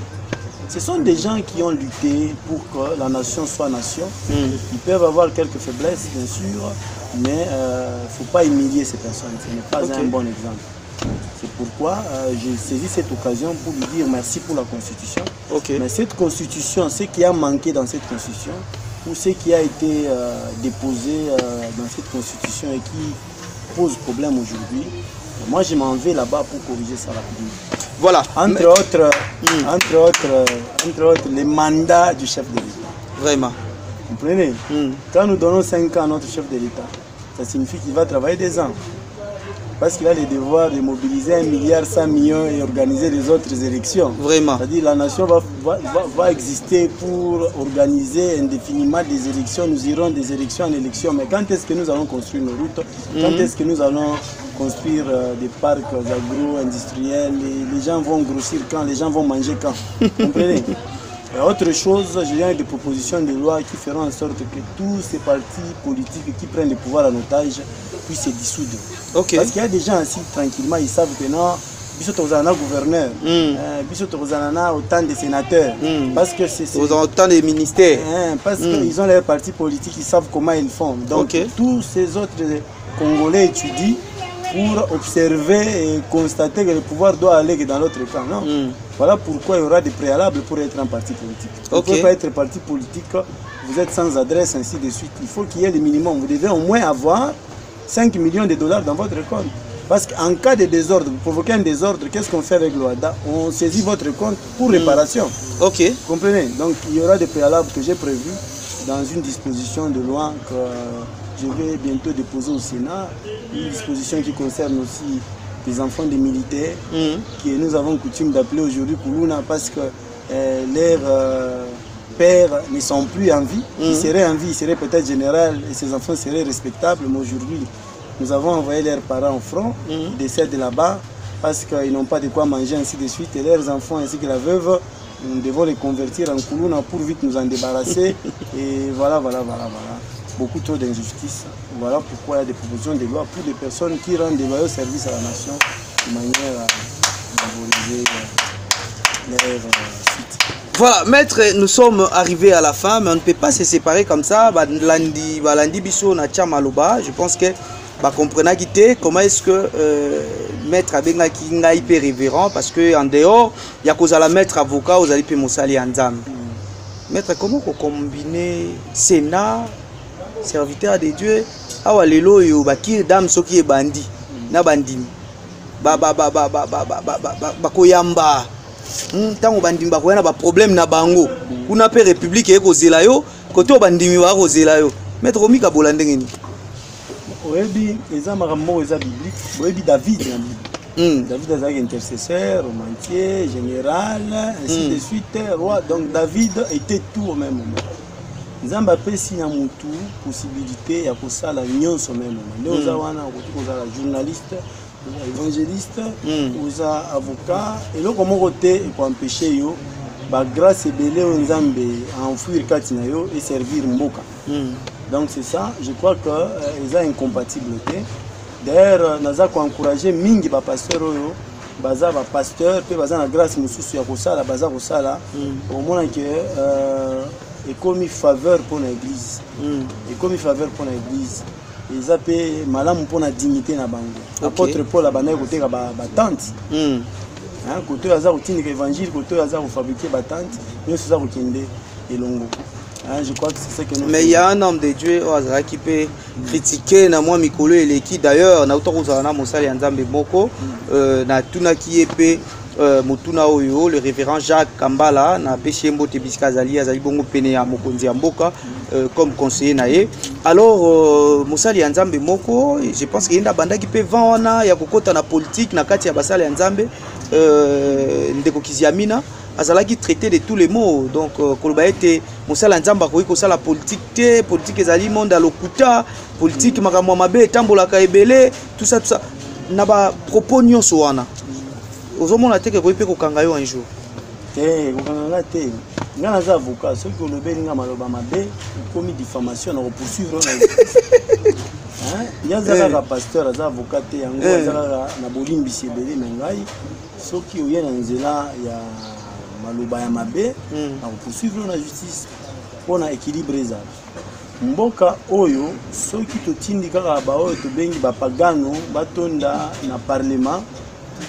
Ce sont des gens qui ont lutté pour que la nation soit nation. Ils peuvent avoir quelques faiblesses, bien sûr, mais il ne faut pas humilier ces personnes. Ce n'est pas un bon exemple. C'est pourquoi j'ai saisi cette occasion pour lui dire merci pour la Constitution. Mais cette Constitution, ce qui a manqué dans cette Constitution, ou ce qui a été déposé dans cette Constitution et qui pose problème aujourd'hui, moi je m'en vais là-bas pour corriger ça rapidement. Entre autres, entre autres, les mandats du chef de l'État. Vous comprenez? Quand nous donnons 5 ans à notre chef de l'État, ça signifie qu'il va travailler 2 ans. Parce qu'il a le devoir de mobiliser 1 milliard 100 millions et organiser les autres élections. C'est-à-dire la nation va exister pour organiser indéfiniment des élections. Nous irons des élections en élections. Mais quand est-ce que nous allons construire nos routes? Quand est-ce que nous allons construire des parcs agro-industriels? Et les gens vont grossir quand? Les gens vont manger quand? Vous comprenez? Et autre chose, j'ai des propositions de loi qui feront en sorte que tous ces partis politiques qui prennent le pouvoir en otage puissent se dissoudre. Parce qu'il y a des gens assis tranquillement, ils savent que non, biso tozala na gouverneur, biso tozala na autant de sénateurs. Parce que c'est Autant de ministères. Hein, parce qu'ils ont leur parti politique, ils savent comment ils font. Donc tous ces autres Congolais étudient pour observer et constater que le pouvoir doit aller que dans l'autre camp. Non. Voilà pourquoi il y aura des préalables pour être un parti politique. Vous ne pouvez pas être parti politique, vous êtes sans adresse, ainsi de suite. Il faut qu'il y ait le minimum. Vous devez au moins avoir 5 millions de dollars dans votre compte. Parce qu'en cas de désordre, vous provoquez un désordre, qu'est-ce qu'on fait avec l'OHADA? On saisit votre compte pour réparation. Vous comprenez? Donc il y aura des préalables que j'ai prévus dans une disposition de loi que je vais bientôt déposer au Sénat. Une disposition qui concerne aussi les enfants des militaires, que nous avons coutume d'appeler aujourd'hui Kuluna parce que leurs pères ne sont plus en vie. Ils seraient en vie, ils seraient peut-être général et ses enfants seraient respectables. Mais aujourd'hui, nous avons envoyé leurs parents au front, ils décèdent là-bas parce qu'ils n'ont pas de quoi manger, ainsi de suite. Et leurs enfants ainsi que la veuve, nous devons les convertir en Kuluna pour vite nous en débarrasser. Et voilà, voilà, voilà, voilà. Beaucoup trop d'injustices. Voilà pourquoi il y a des propositions de loi pour des personnes qui rendent des loyaux services à la nation de manière à favoriser leur suite. Voilà, maître, nous sommes arrivés à la fin, mais on ne peut pas se séparer comme ça. Balandi, balandi biso na Maloba, je pense que bacomprenaki te comment est-ce que maître abengaki ngai mpe révérend, parce que en dehors ya kozala maître avocat, ozali mpe mosali ya Nzambe. Maître, comment kocombine sénat, serviteur de Dieu? Awa lelo oyo bacure d'âme soki ebandi na bandimi bakoyamba, ntango bandimi bakoya na baproblème na bango kuna, mpe république eye kozela yo kote oyo bandimi baya kozela yo, maître, omikabola ndenge nini? Oyebi, eza makambo moko eza biblique. Boyebi David na Bible? David azalaki intercesseur, romancier, général, ainsi de suite, roi. Donc David était tout au même moment. Nzambe apesi na mutu possibilité ya kosala nyonso même moment. Nde oza wana, okoki kozala journaliste, oza évangéliste, oza avocat. Eloko moko te ekoempêche yo bagrâce ebele oyo Nzambe aenfouir kati na yo eservir mboka. Donc c'est ça, je crois que eza incompatible te. D'ailleurs, naza koencourage mingi bapasteur oyo baza bapasteur mpe baza na grâce mosusu ya kosala, baza kosala. Omona ke ekomi faveur mpona église. Ekomi faveur mpona église, eza mpe malamu mpona dignité na bango. Apôtre Paul abandaki koteka batente. Kote oyo aza kotindika évangile, kote oyo aza kofabriquer batente, nyonso eza kokende elongo. Hein, je crois que c'est ce que nous Mais il y a un homme de Dieu oyo azalaki mpe critiqué na mwa mikolo eleki. D'ailleurs, nauta kozala na mosali ya Nzambe moko, natunaki ye mpe motuna oyo, le révérend Jacques Kambala. Napesi ye mbote bisika azali, azali bongo pene ya mokonzi ya mboka comme conseiller na ye. Alors mosali ya Nzambe moko, je pense que ye nde abandaki mpe vent wana ya kokɔta na politique na kati ya basali ya Nzambe, ndeko Kiziamina, azalaki traité de tous les mots. Donc koloba ete mosala ya Nzambe akoki kosala politique te, politique ezali monde ya lokuta, politique makambo ya mabe etambolaka ebele, tout ça, tout ça. Na bapropos nyonso wana, ozomona te ke koyi mpe kokanga yo un jour? Te, kokanga nga te. Nga naza avocat. Soki olobeli nga maloba mabe, okomi diffamation, na kopoursuivre na ye. Aza kaka pasteur, aza avocat te. Yango aza kaka na bolimbisi ebele. Me ngai, soki oye na nzela ya maloba ya mabe, na kopoursuivre na justice mpona équilibre ezala. Mboka oyo, soki totindi kaka baoyo tobengi bapagano batonda na parlement,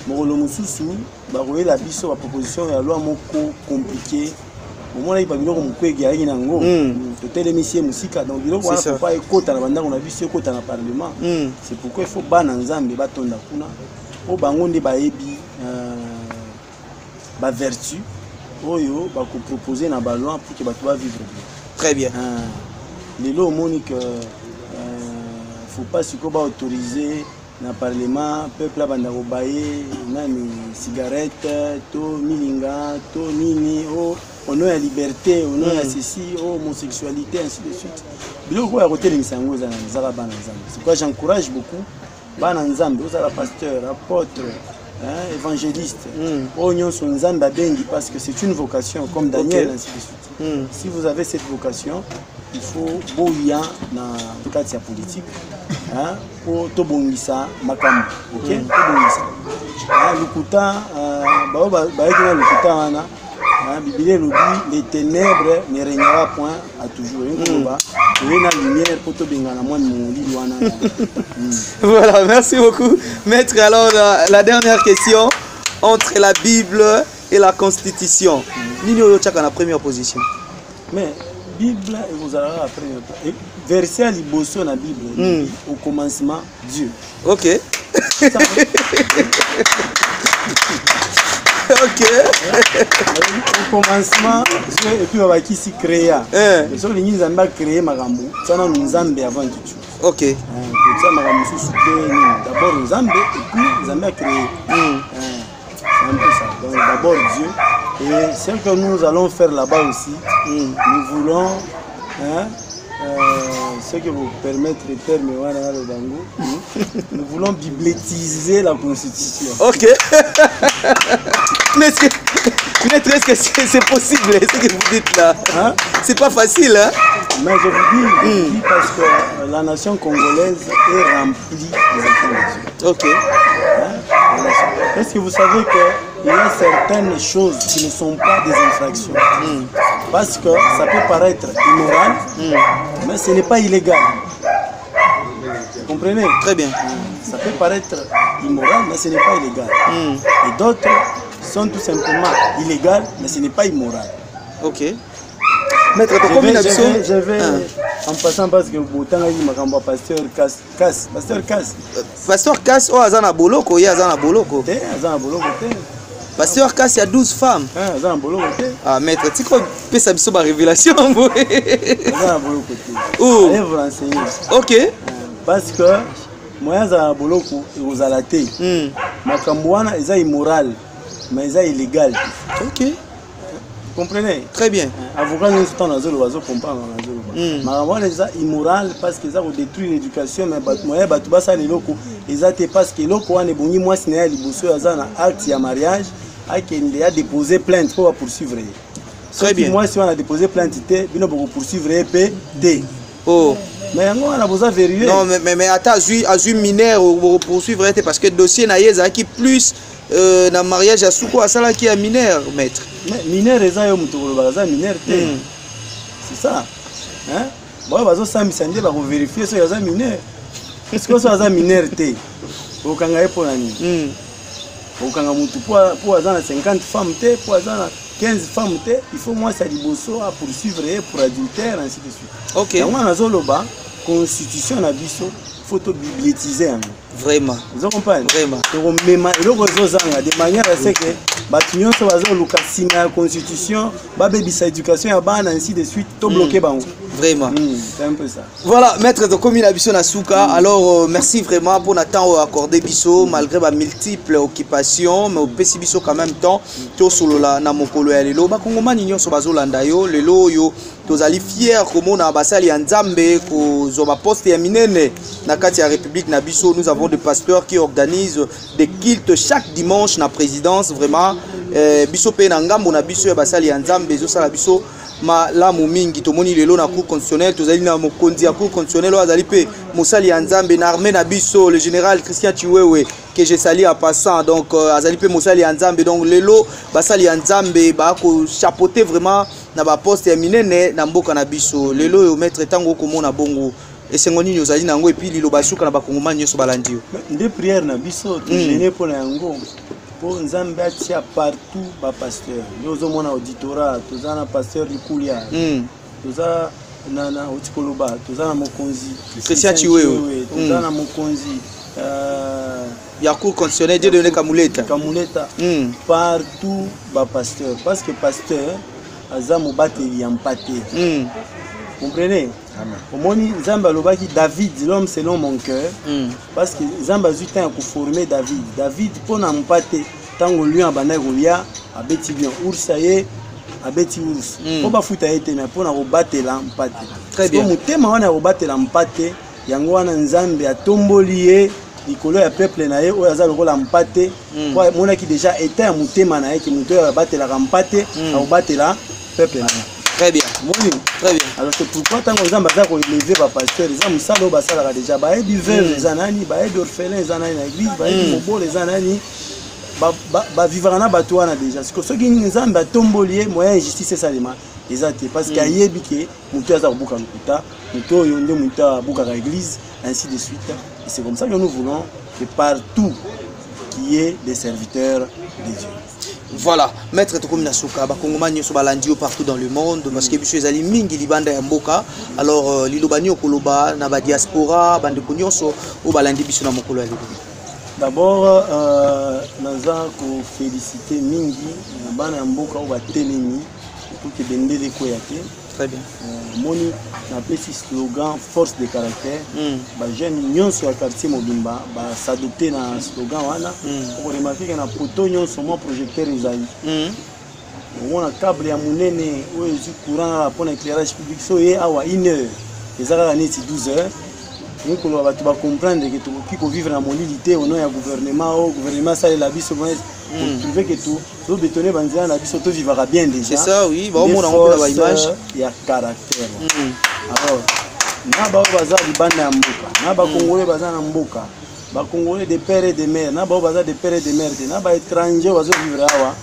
mokolo mosusu bakoyela biso baproposition ya loi moko compliqué. Omonaki babiloko Mukwege ayaki nango, totelemisi ye mosika. Donc biloko wana faut pas ekota na bandako na biso, ekota na parlement. C'est pourquoi il faut bana Nzambe batonda kuna, mpo bango nde bayebi bavertu oyo bakopropose na baloi pour que bato bavivre bien. Très bien. Lelo omoni que faut pas sikoyo baautoriser na parlement peuple abanda kobaye nani, cigarette to milinga to nini, o au nom ya liberté, au nom ya ceci, o homosexualité, ainsi de suite. Biloko oyo ya kotelemisa yango eza ezaka bana Nzambe. C'est pourquoi j'encourage beaucoup bana Nzambe, ozala pasteur, apôtre, hein, évangéliste, oyo nyonso Nzambe abengi, parce que c'est une vocation, comme Daniel, ainsi de suite. Si vous avez cette vocation, il faut boya na kati ya politique, hein, po tobongisa makambo. Ok, tobongisa. Hein, lokuta, bao bayaki na lokuta wana, hein, Biblia elobi: "Les ténèbres ne régnera point à toujours." Elingi koloba toye na lumière mpo tobengana mwa molili wana. Voilà, merci beaucoup, maître. Alors la dernière question: entre la Bible et la Constitution, nini oyo otiaka na première position? Mais Bible ekozala kaka première. Verset ya liboso na Bible: "Au commencement, Dieu." Au commencement, Dieu, et puis babakisi créa. Soki olingi Nzambe acréer makambo, tia nanu Nzambe avant toute chose. Kotia makambo mosusu te nini, d'abord Nzambe, et puis Nzambe acréé. C'est un peu ça. Donc d'abord Dieu. Et ce que nous allons faire là-bas aussi, nous voulons, hein, ce que vous permettre le terme wana naloba yango, nous voulons biblétiser la Constitution. Ok. Mais est-ce que, maître, est-ce que c'est possible ce que vous dites là? Hein? C'est pas facile, hein? Mais je vous dis, je vous dis parce que la nation congolaise est remplie des enfants de Dieu. Ok. Hein? Est-ce que vous savez qu'il y a certaines choses qui ne sont pas des infractions? Parce que ça peut paraître immoral, mais ce n'est pas illégal. Vous comprenez? Très bien. Ça peut paraître immoral, mais ce n'est pas illégal. Et d'autres sont tout simplement illégales, mais ce n'est pas immoral. Ok. Maître, tokomi na biso. Je vais en passant parce que botangaki makambo ya pasteur Kas, Kas, pasteur Kas. Pasteur Kas oyo aza na boloko, ye aza na boloko. Te, aza na boloko te. Pasteur Kas ya 12 femmes. Ah, aza na boloko te. Ah, maître, tika opesa biso ba révélation boye. Aza na boloko te. Oh. Allez vous renseigner. Ok. Parce que moyen aza na boloko ekozala te. Makambo wana eza immoral, mais eza illégal. Ok. Comprenez? Très bien. Avocat nyonso ntango nazoloba azocomprendre nazoloba. Makambo wana eza immoral parce que eza kodétruire l'éducation, mais bato moyen bato basala eloko eza te, parce que eloko wana ebongi mwasi na ye ya liboso oyo aza na acte ya mariage akende adépose plainte mpo bapoursuivre ye. Très Soki bien. mwasi wana adépose plainte te, bino bokopoursuivre ye mpe te. Oh. Mais yango wana boza verrouillé. Non, mais ata azwi mineur poursuivre te, parce que dossier na ye ezalaki plus na mariage ya suku asalaki ya mineur, maître. Mais mineur eza yo moto kolobaka aza mineur te. C'est ça. Hein? Baoyo bazosambisa nde bakovérifie soki aza mineur. Sikoyo soki aza mineur te, okanga ye mpo na nini? Okanga motu po aza na 50 femmes te, po aza na 15 femmes te. Il faut mwasi ya liboso apoursuivre ye pour adultère, ainsi de suite. Yango wana nazoloba constitution na biso, faut tobibliotise yango. Vraiment. Ozo comprendre? Vraiment. Tokomema eloko ezozanga de manière à ce que bato nyonso bazoluka nsima ya constitution babebisa éducation ya bana, ainsi de suite, tobloke bango. Vraiment. C'est un peu ça. Voilà, maître, tokomi na biso na suka. Alors, merci vraiment pour le temps accordé biso, malgré ba multiples occupations, mais opesi biso quand même temps tosolola na mokolo ya lelo. Bakongomani nyonso bazolanda yo lelo oyo, tozali fier komona basali ya Nzambe kozwa baposte ya minene na kati ya république na biso. Nous avons des pasteurs qui organisent des cultes chaque dimanche na présidence. Vraiment, biso mpe na ngambo na biso ya basali ya Nzambe ezosala biso malamu mingi. Tomoni lelo na Cour constitutionnelle, tozali na mokonzi ya Cour constitutionnelle oyo azali mpe mosali ya Nzambe na armée na biso, le général Christian Tshiwewe, que je salue en passant. Donc azali mpe mosali ya Nzambe. Donc lelo basali ya Nzambe bakochapeauter vraiment na baposte ya minene na mboka na biso. Lelo oyo, maître, ntango okomona bongo, esengo nini ozali na yango? Et puis liloba suka na bakongomani nyonso balandi yo. Nde prière na biso, tojeûner mpo na yango, mpo Nzambe atia partout bapasteur. Nde ozomona auditorat, toza na pasteur Likulia, toza na oti koloba, toza na mokonzi Christian Tshiwewe. Toza na mokonzi ya Cour constitutionnelle, Dieudonné Kamuleta. Kamuleta. Partout bapasteur, parce que pasteur aza mobateli ya mpate. Comprenez? Omoni, Nzambe alobaki David, l'homme selon mon cœur, parce que Nzambe azwi temps ya koforme David. David mpo na mpate, ntango lion abandaki kolia, abeti lion, ours aye, abeti ours, mpo bafuta ye te, mais mpo na kobatela mpate. Très bien. Motema wana ya kobatela mpate, yango wana Nzambe atomboli ye likolo ya peuple na ye oyo aza lokola mpate, po amonaki déjà état ya motema na ye ke moto oyo abatelaka mpate akobatela peuple na ye. Très bien. Moni? Très bien. Alors c'est pourquoi ntango Nzambe aza koélever bapasteur, eza mosala oyo basalaka déjà. Bayebi veuve eza nani, bayebi orphelin eza nani na église, bayebi mobolo eza nani, bavivaka na bato wana déjà. Siko soki Nzambe atomboli ye, moyen injustice esalema eza te, parce que ayebi ke moto oyo aza kobuka lokuta, moto oyo nde moto abukaka église, ainsi de suite. Et c'est comme ça que nous voulons que partout qu'il y ait des serviteurs de Dieu. Voilà, maître, tokomi na suka. Bakongomani nyonso balandi yo partout dans le monde, parce que biso ezali mingi libanda ya mboka. Alors liloba nini okoloba na badiaspora, bandeko nyonso oyo balandi biso na mokolo ya lelo? D'abord, naza koféliciter mingi na bana ya mboka oyo batelemi pour ke bendele ekweya te. Très bien. Omoni, napesi slogan "force de caractère". Bajeune nyonso ya quartier mobimba bas'adopter na slogan wana. Okoremarquer ke na poto nyonso mwa projecteur ezali. Omona câble ya monene oyo ezwi courant kaka mpona éclairage public. So ye awa, une heure eza kaka neti 12 heures. Tokoki koloba bato bacomprendre ke tokoki kovivre na molili te au nom ya gouvernement oyo gouvernement asalela biso. Trouve que tobétonner banzela na biso, tovivaka bien déjà. C'est ça, oui, baomona yango mpe na baimage. Ya caractère. Alors na bao baza libanda ya mboka, na bakongolais baza na mboka, bakongolais de père et de mère, na bao baza de père et de mère te, na baétranger bazovivre awa,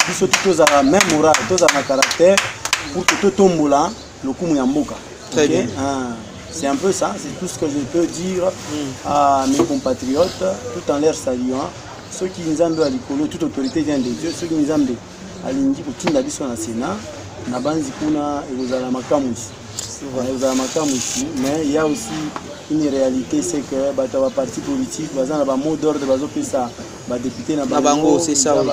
biso ti tozala même moral, tozala na caractère pour que totombola lokumu ya mboka. Très Ok? bien. Ah, c'est un peu ça, c'est tout ce que je peux dire à mes compatriotes, tout en leur saluant. Soki Nzambe ya likolo, toute autorité vient de Dieu, soki Nzambe alingi kotinda biso na Sénat, na banzi kuna ekozala makamwisi, ekozala makamwisi. Mais il y a aussi une réalité, c'est que bato ya baparti politique baza na bamot d'ordre, bazopesa badéputé na Na bango, c'est ça, oui.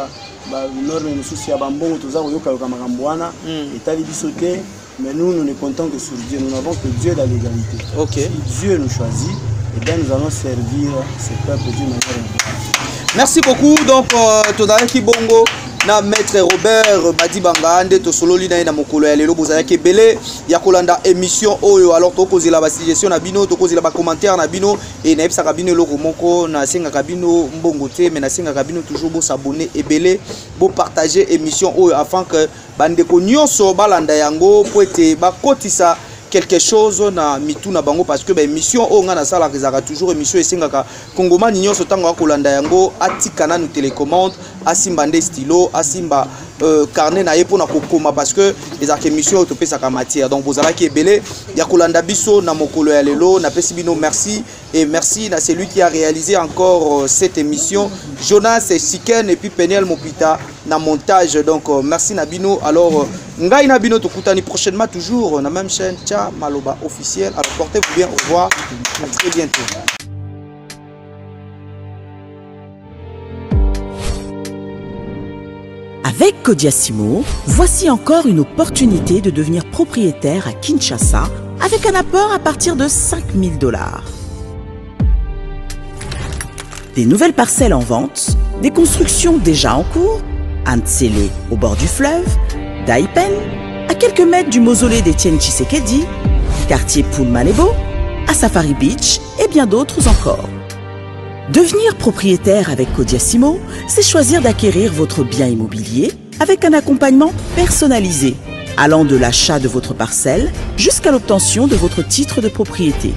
Banorme mosusu ya bambongo, toza koyokayoka makambo wana, etali biso te. Mais nous, nous ne comptons que sur Dieu. Nous n'avons que Dieu dans l'égalité. Si Dieu nous choisit, eh bien, nous allons servir ce peuple d'une manière importante. Merci beaucoup. Donc tozalaki bongo na maître Robert Badibanga nde tosololi na ye na mokolo ya lelo. Bozalaki ebele ya kolanda émission oyo. Alors tokozela basuggestion na bino, tokozela bacommentaire na bino. E nayebisaka bino eloko moko: nasengaka bino mbongo te, mais nasengaka bino toujours bos'abonner ebele, bopartage émission oyo afin que bandeko nyonso balanda yango po ete bakotisa quelque chose na mitu na bango, parce que baémission oyo ngai nasalaka ezalaka toujours émission esengaka kongomani nyonso, ntango akolanda yango, atika nanu télécommande, asimba nde stylo, asimba carnet na ye mpona kokoma, parce que ezalaka émission oyo topesaka matière. Donc bozalaki ebele ya kolanda biso na mokolo ya lelo. Napesi bino merci, et merci à celui qui a réalisé encore cette émission, Jonas Siken, et puis Peniel Mopita na montage. Donc merci na bino. Alors ngai na bino tokutani prochainement, toujours na même chaîne, Tcha Maloba officiel. Alors portez-vous bien, au revoir, à très bientôt. Avec Kodiasimo, voici encore une opportunité de devenir propriétaire à Kinshasa avec un apport à partir de 5000 dollars. Des nouvelles parcelles en vente, des constructions déjà en cours, à N'Sele au bord du fleuve, Daïpen, à quelques mètres du mausolée d'Étienne Tshisekedi, quartier Poul Malebo, à Safari Beach et bien d'autres encore. Devenir propriétaire avec Kodiasimo, c'est choisir d'acquérir votre bien immobilier avec un accompagnement personnalisé, allant de l'achat de votre parcelle jusqu'à l'obtention de votre titre de propriété.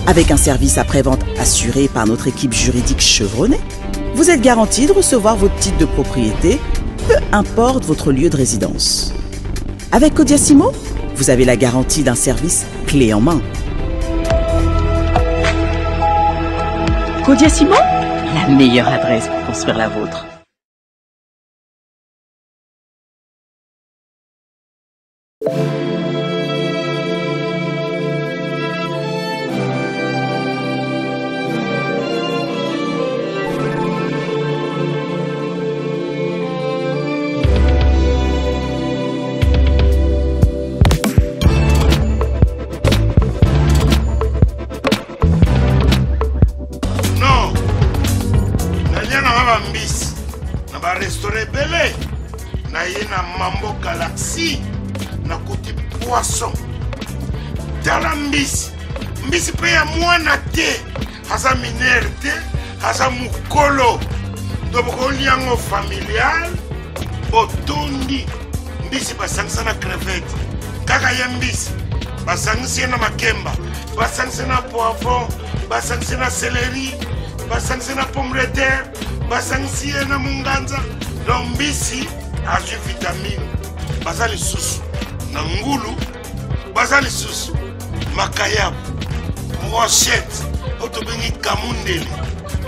Avec un service après-vente assuré par notre équipe juridique chevronnée, vous êtes garanti de recevoir votre titre de propriété, peu importe votre lieu de résidence. Avec Kodiasimo, vous avez la garantie d'un service clé en main. Kodiasimo, la meilleure adresse pour construire la vôtre. Non, nalia nanga bambisi na barestaurant ebele, naye na Mambo Galaxy, nakuti poisson. Tala mbisi, mbisi mpe ya mwana te, aza mineur te, aza mokolo. To bokolia yango familial, botondi. Mbisi basangisa na crevette, kaka ye mbisi basangisi ye na makemba, basangisi na poivron, basangisi na céleri, basangisi na pomme de terre, basangisi ye na munganza. Donc mbisi azwi vitamine. Baza lisusu na ngulu, baza lisusu makayabu, brochette oyo tobengi kamundele,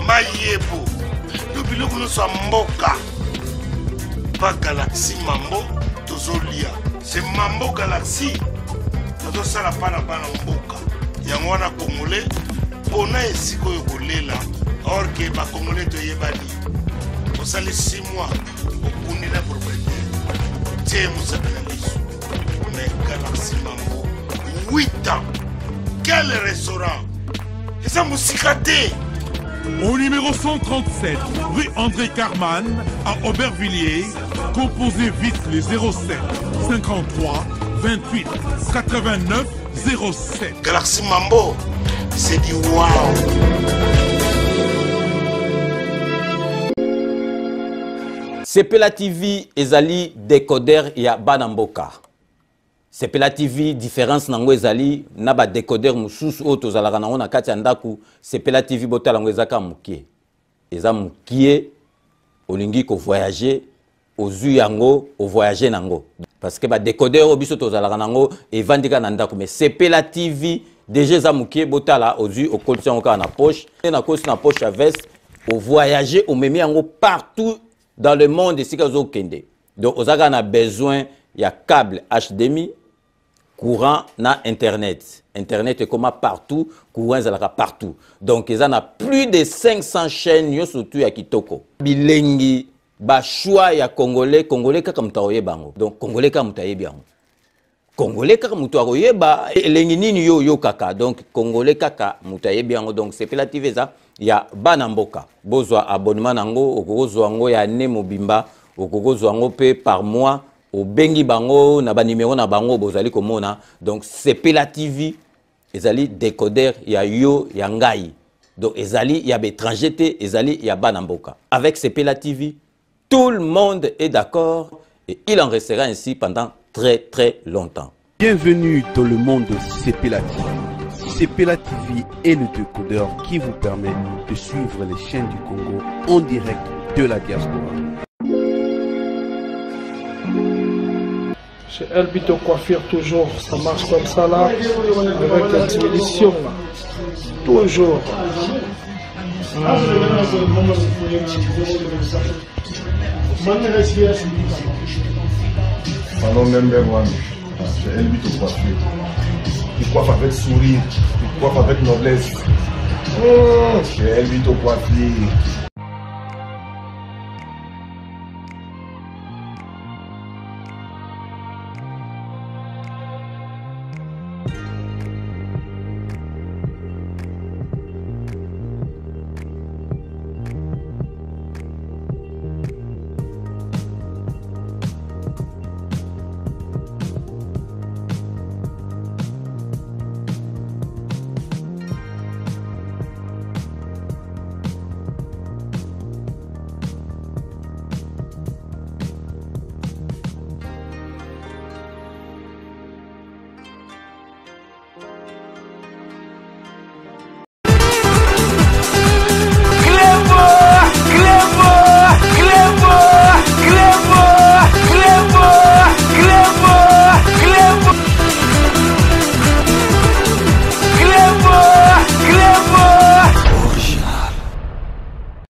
mayebo to biloko nyonso ya mboka. Pa Galaxy Mambo tozolia, c'est Mambo Galaxy tozosala mpa na bana mboka. Yango wana congolais mpona esika oyo kolela or que bacongolais toyebani. Osali 6 mois, okundi na propriétaire, tie mosapi na liso. Mais Galaxy Mambo, 8 ans, quel restaurant! Eza mosika te. Au numéro 137, rue André Carman, à Aubervilliers, composez vite les 07 53 28 89 07. Galaxy Mambo, c'est du wow. Sepela TV ezali decoder ya bana mboka. Sepela TV différence nango ezali na ba decoder mosusu oyo tozalaka nango na kati ya ndako. Sepela TV botala yango eza kaka mokie. Eza mokie, olingi ko voyager, ozwi yango, o voyager nango. Parce que ba decoder oyo biso tozalaka nango evandi kaka na ndako, mais Sepela TV déjà eza mokie, botala ozwi okolisi yango kaka na poche. Na kosi na poche ya veste, o voyager, omemi yango partout dans le monde esika ozokende. Donc oza kaka na besoin ya câble HDMI, courant na internet. Internet ekoma partout, courant ezalaka partout. Donc eza na plus de 500 chaînes nyonso tu ya kitoko. Bilengi ba choix ya congolais, congolais kaka moto akoyeba yango. Donc congolais kaka moto ayebi yango. Congolais kaka moto akoyeba elengi nini yo oyokaka. Donc congolais kaka moto ayebi yango. Donc Sepela TV eza ya bana mboka. Bozwa abonnement nango, okokozwa yango ya année mobimba, okokozwa yango pe par mois, obengi bango na ba numéro na bango bozali komona. Donc Sepela TV ezali décoder ya yo ya ngai. Donc ezali ya ba étranger te, ezali ya bana mboka. Avec Sepela TV, tout le monde est d'accord et il en restera ainsi pendant très très longtemps. Bienvenue dans le monde de Sepela TV. Sepela TV est le décodeur qui vous permet de suivre les chaînes du Congo en direct de la diaspora. Chez Elbito Coiffure, toujours, ça marche comme ça là, avec la diminution là. Toujours. Salon number one, chez Elbito Coiffure. Il coiffe avec sourire, il coiffe avec noblesse. Mmh, chez Elbito Coiffure.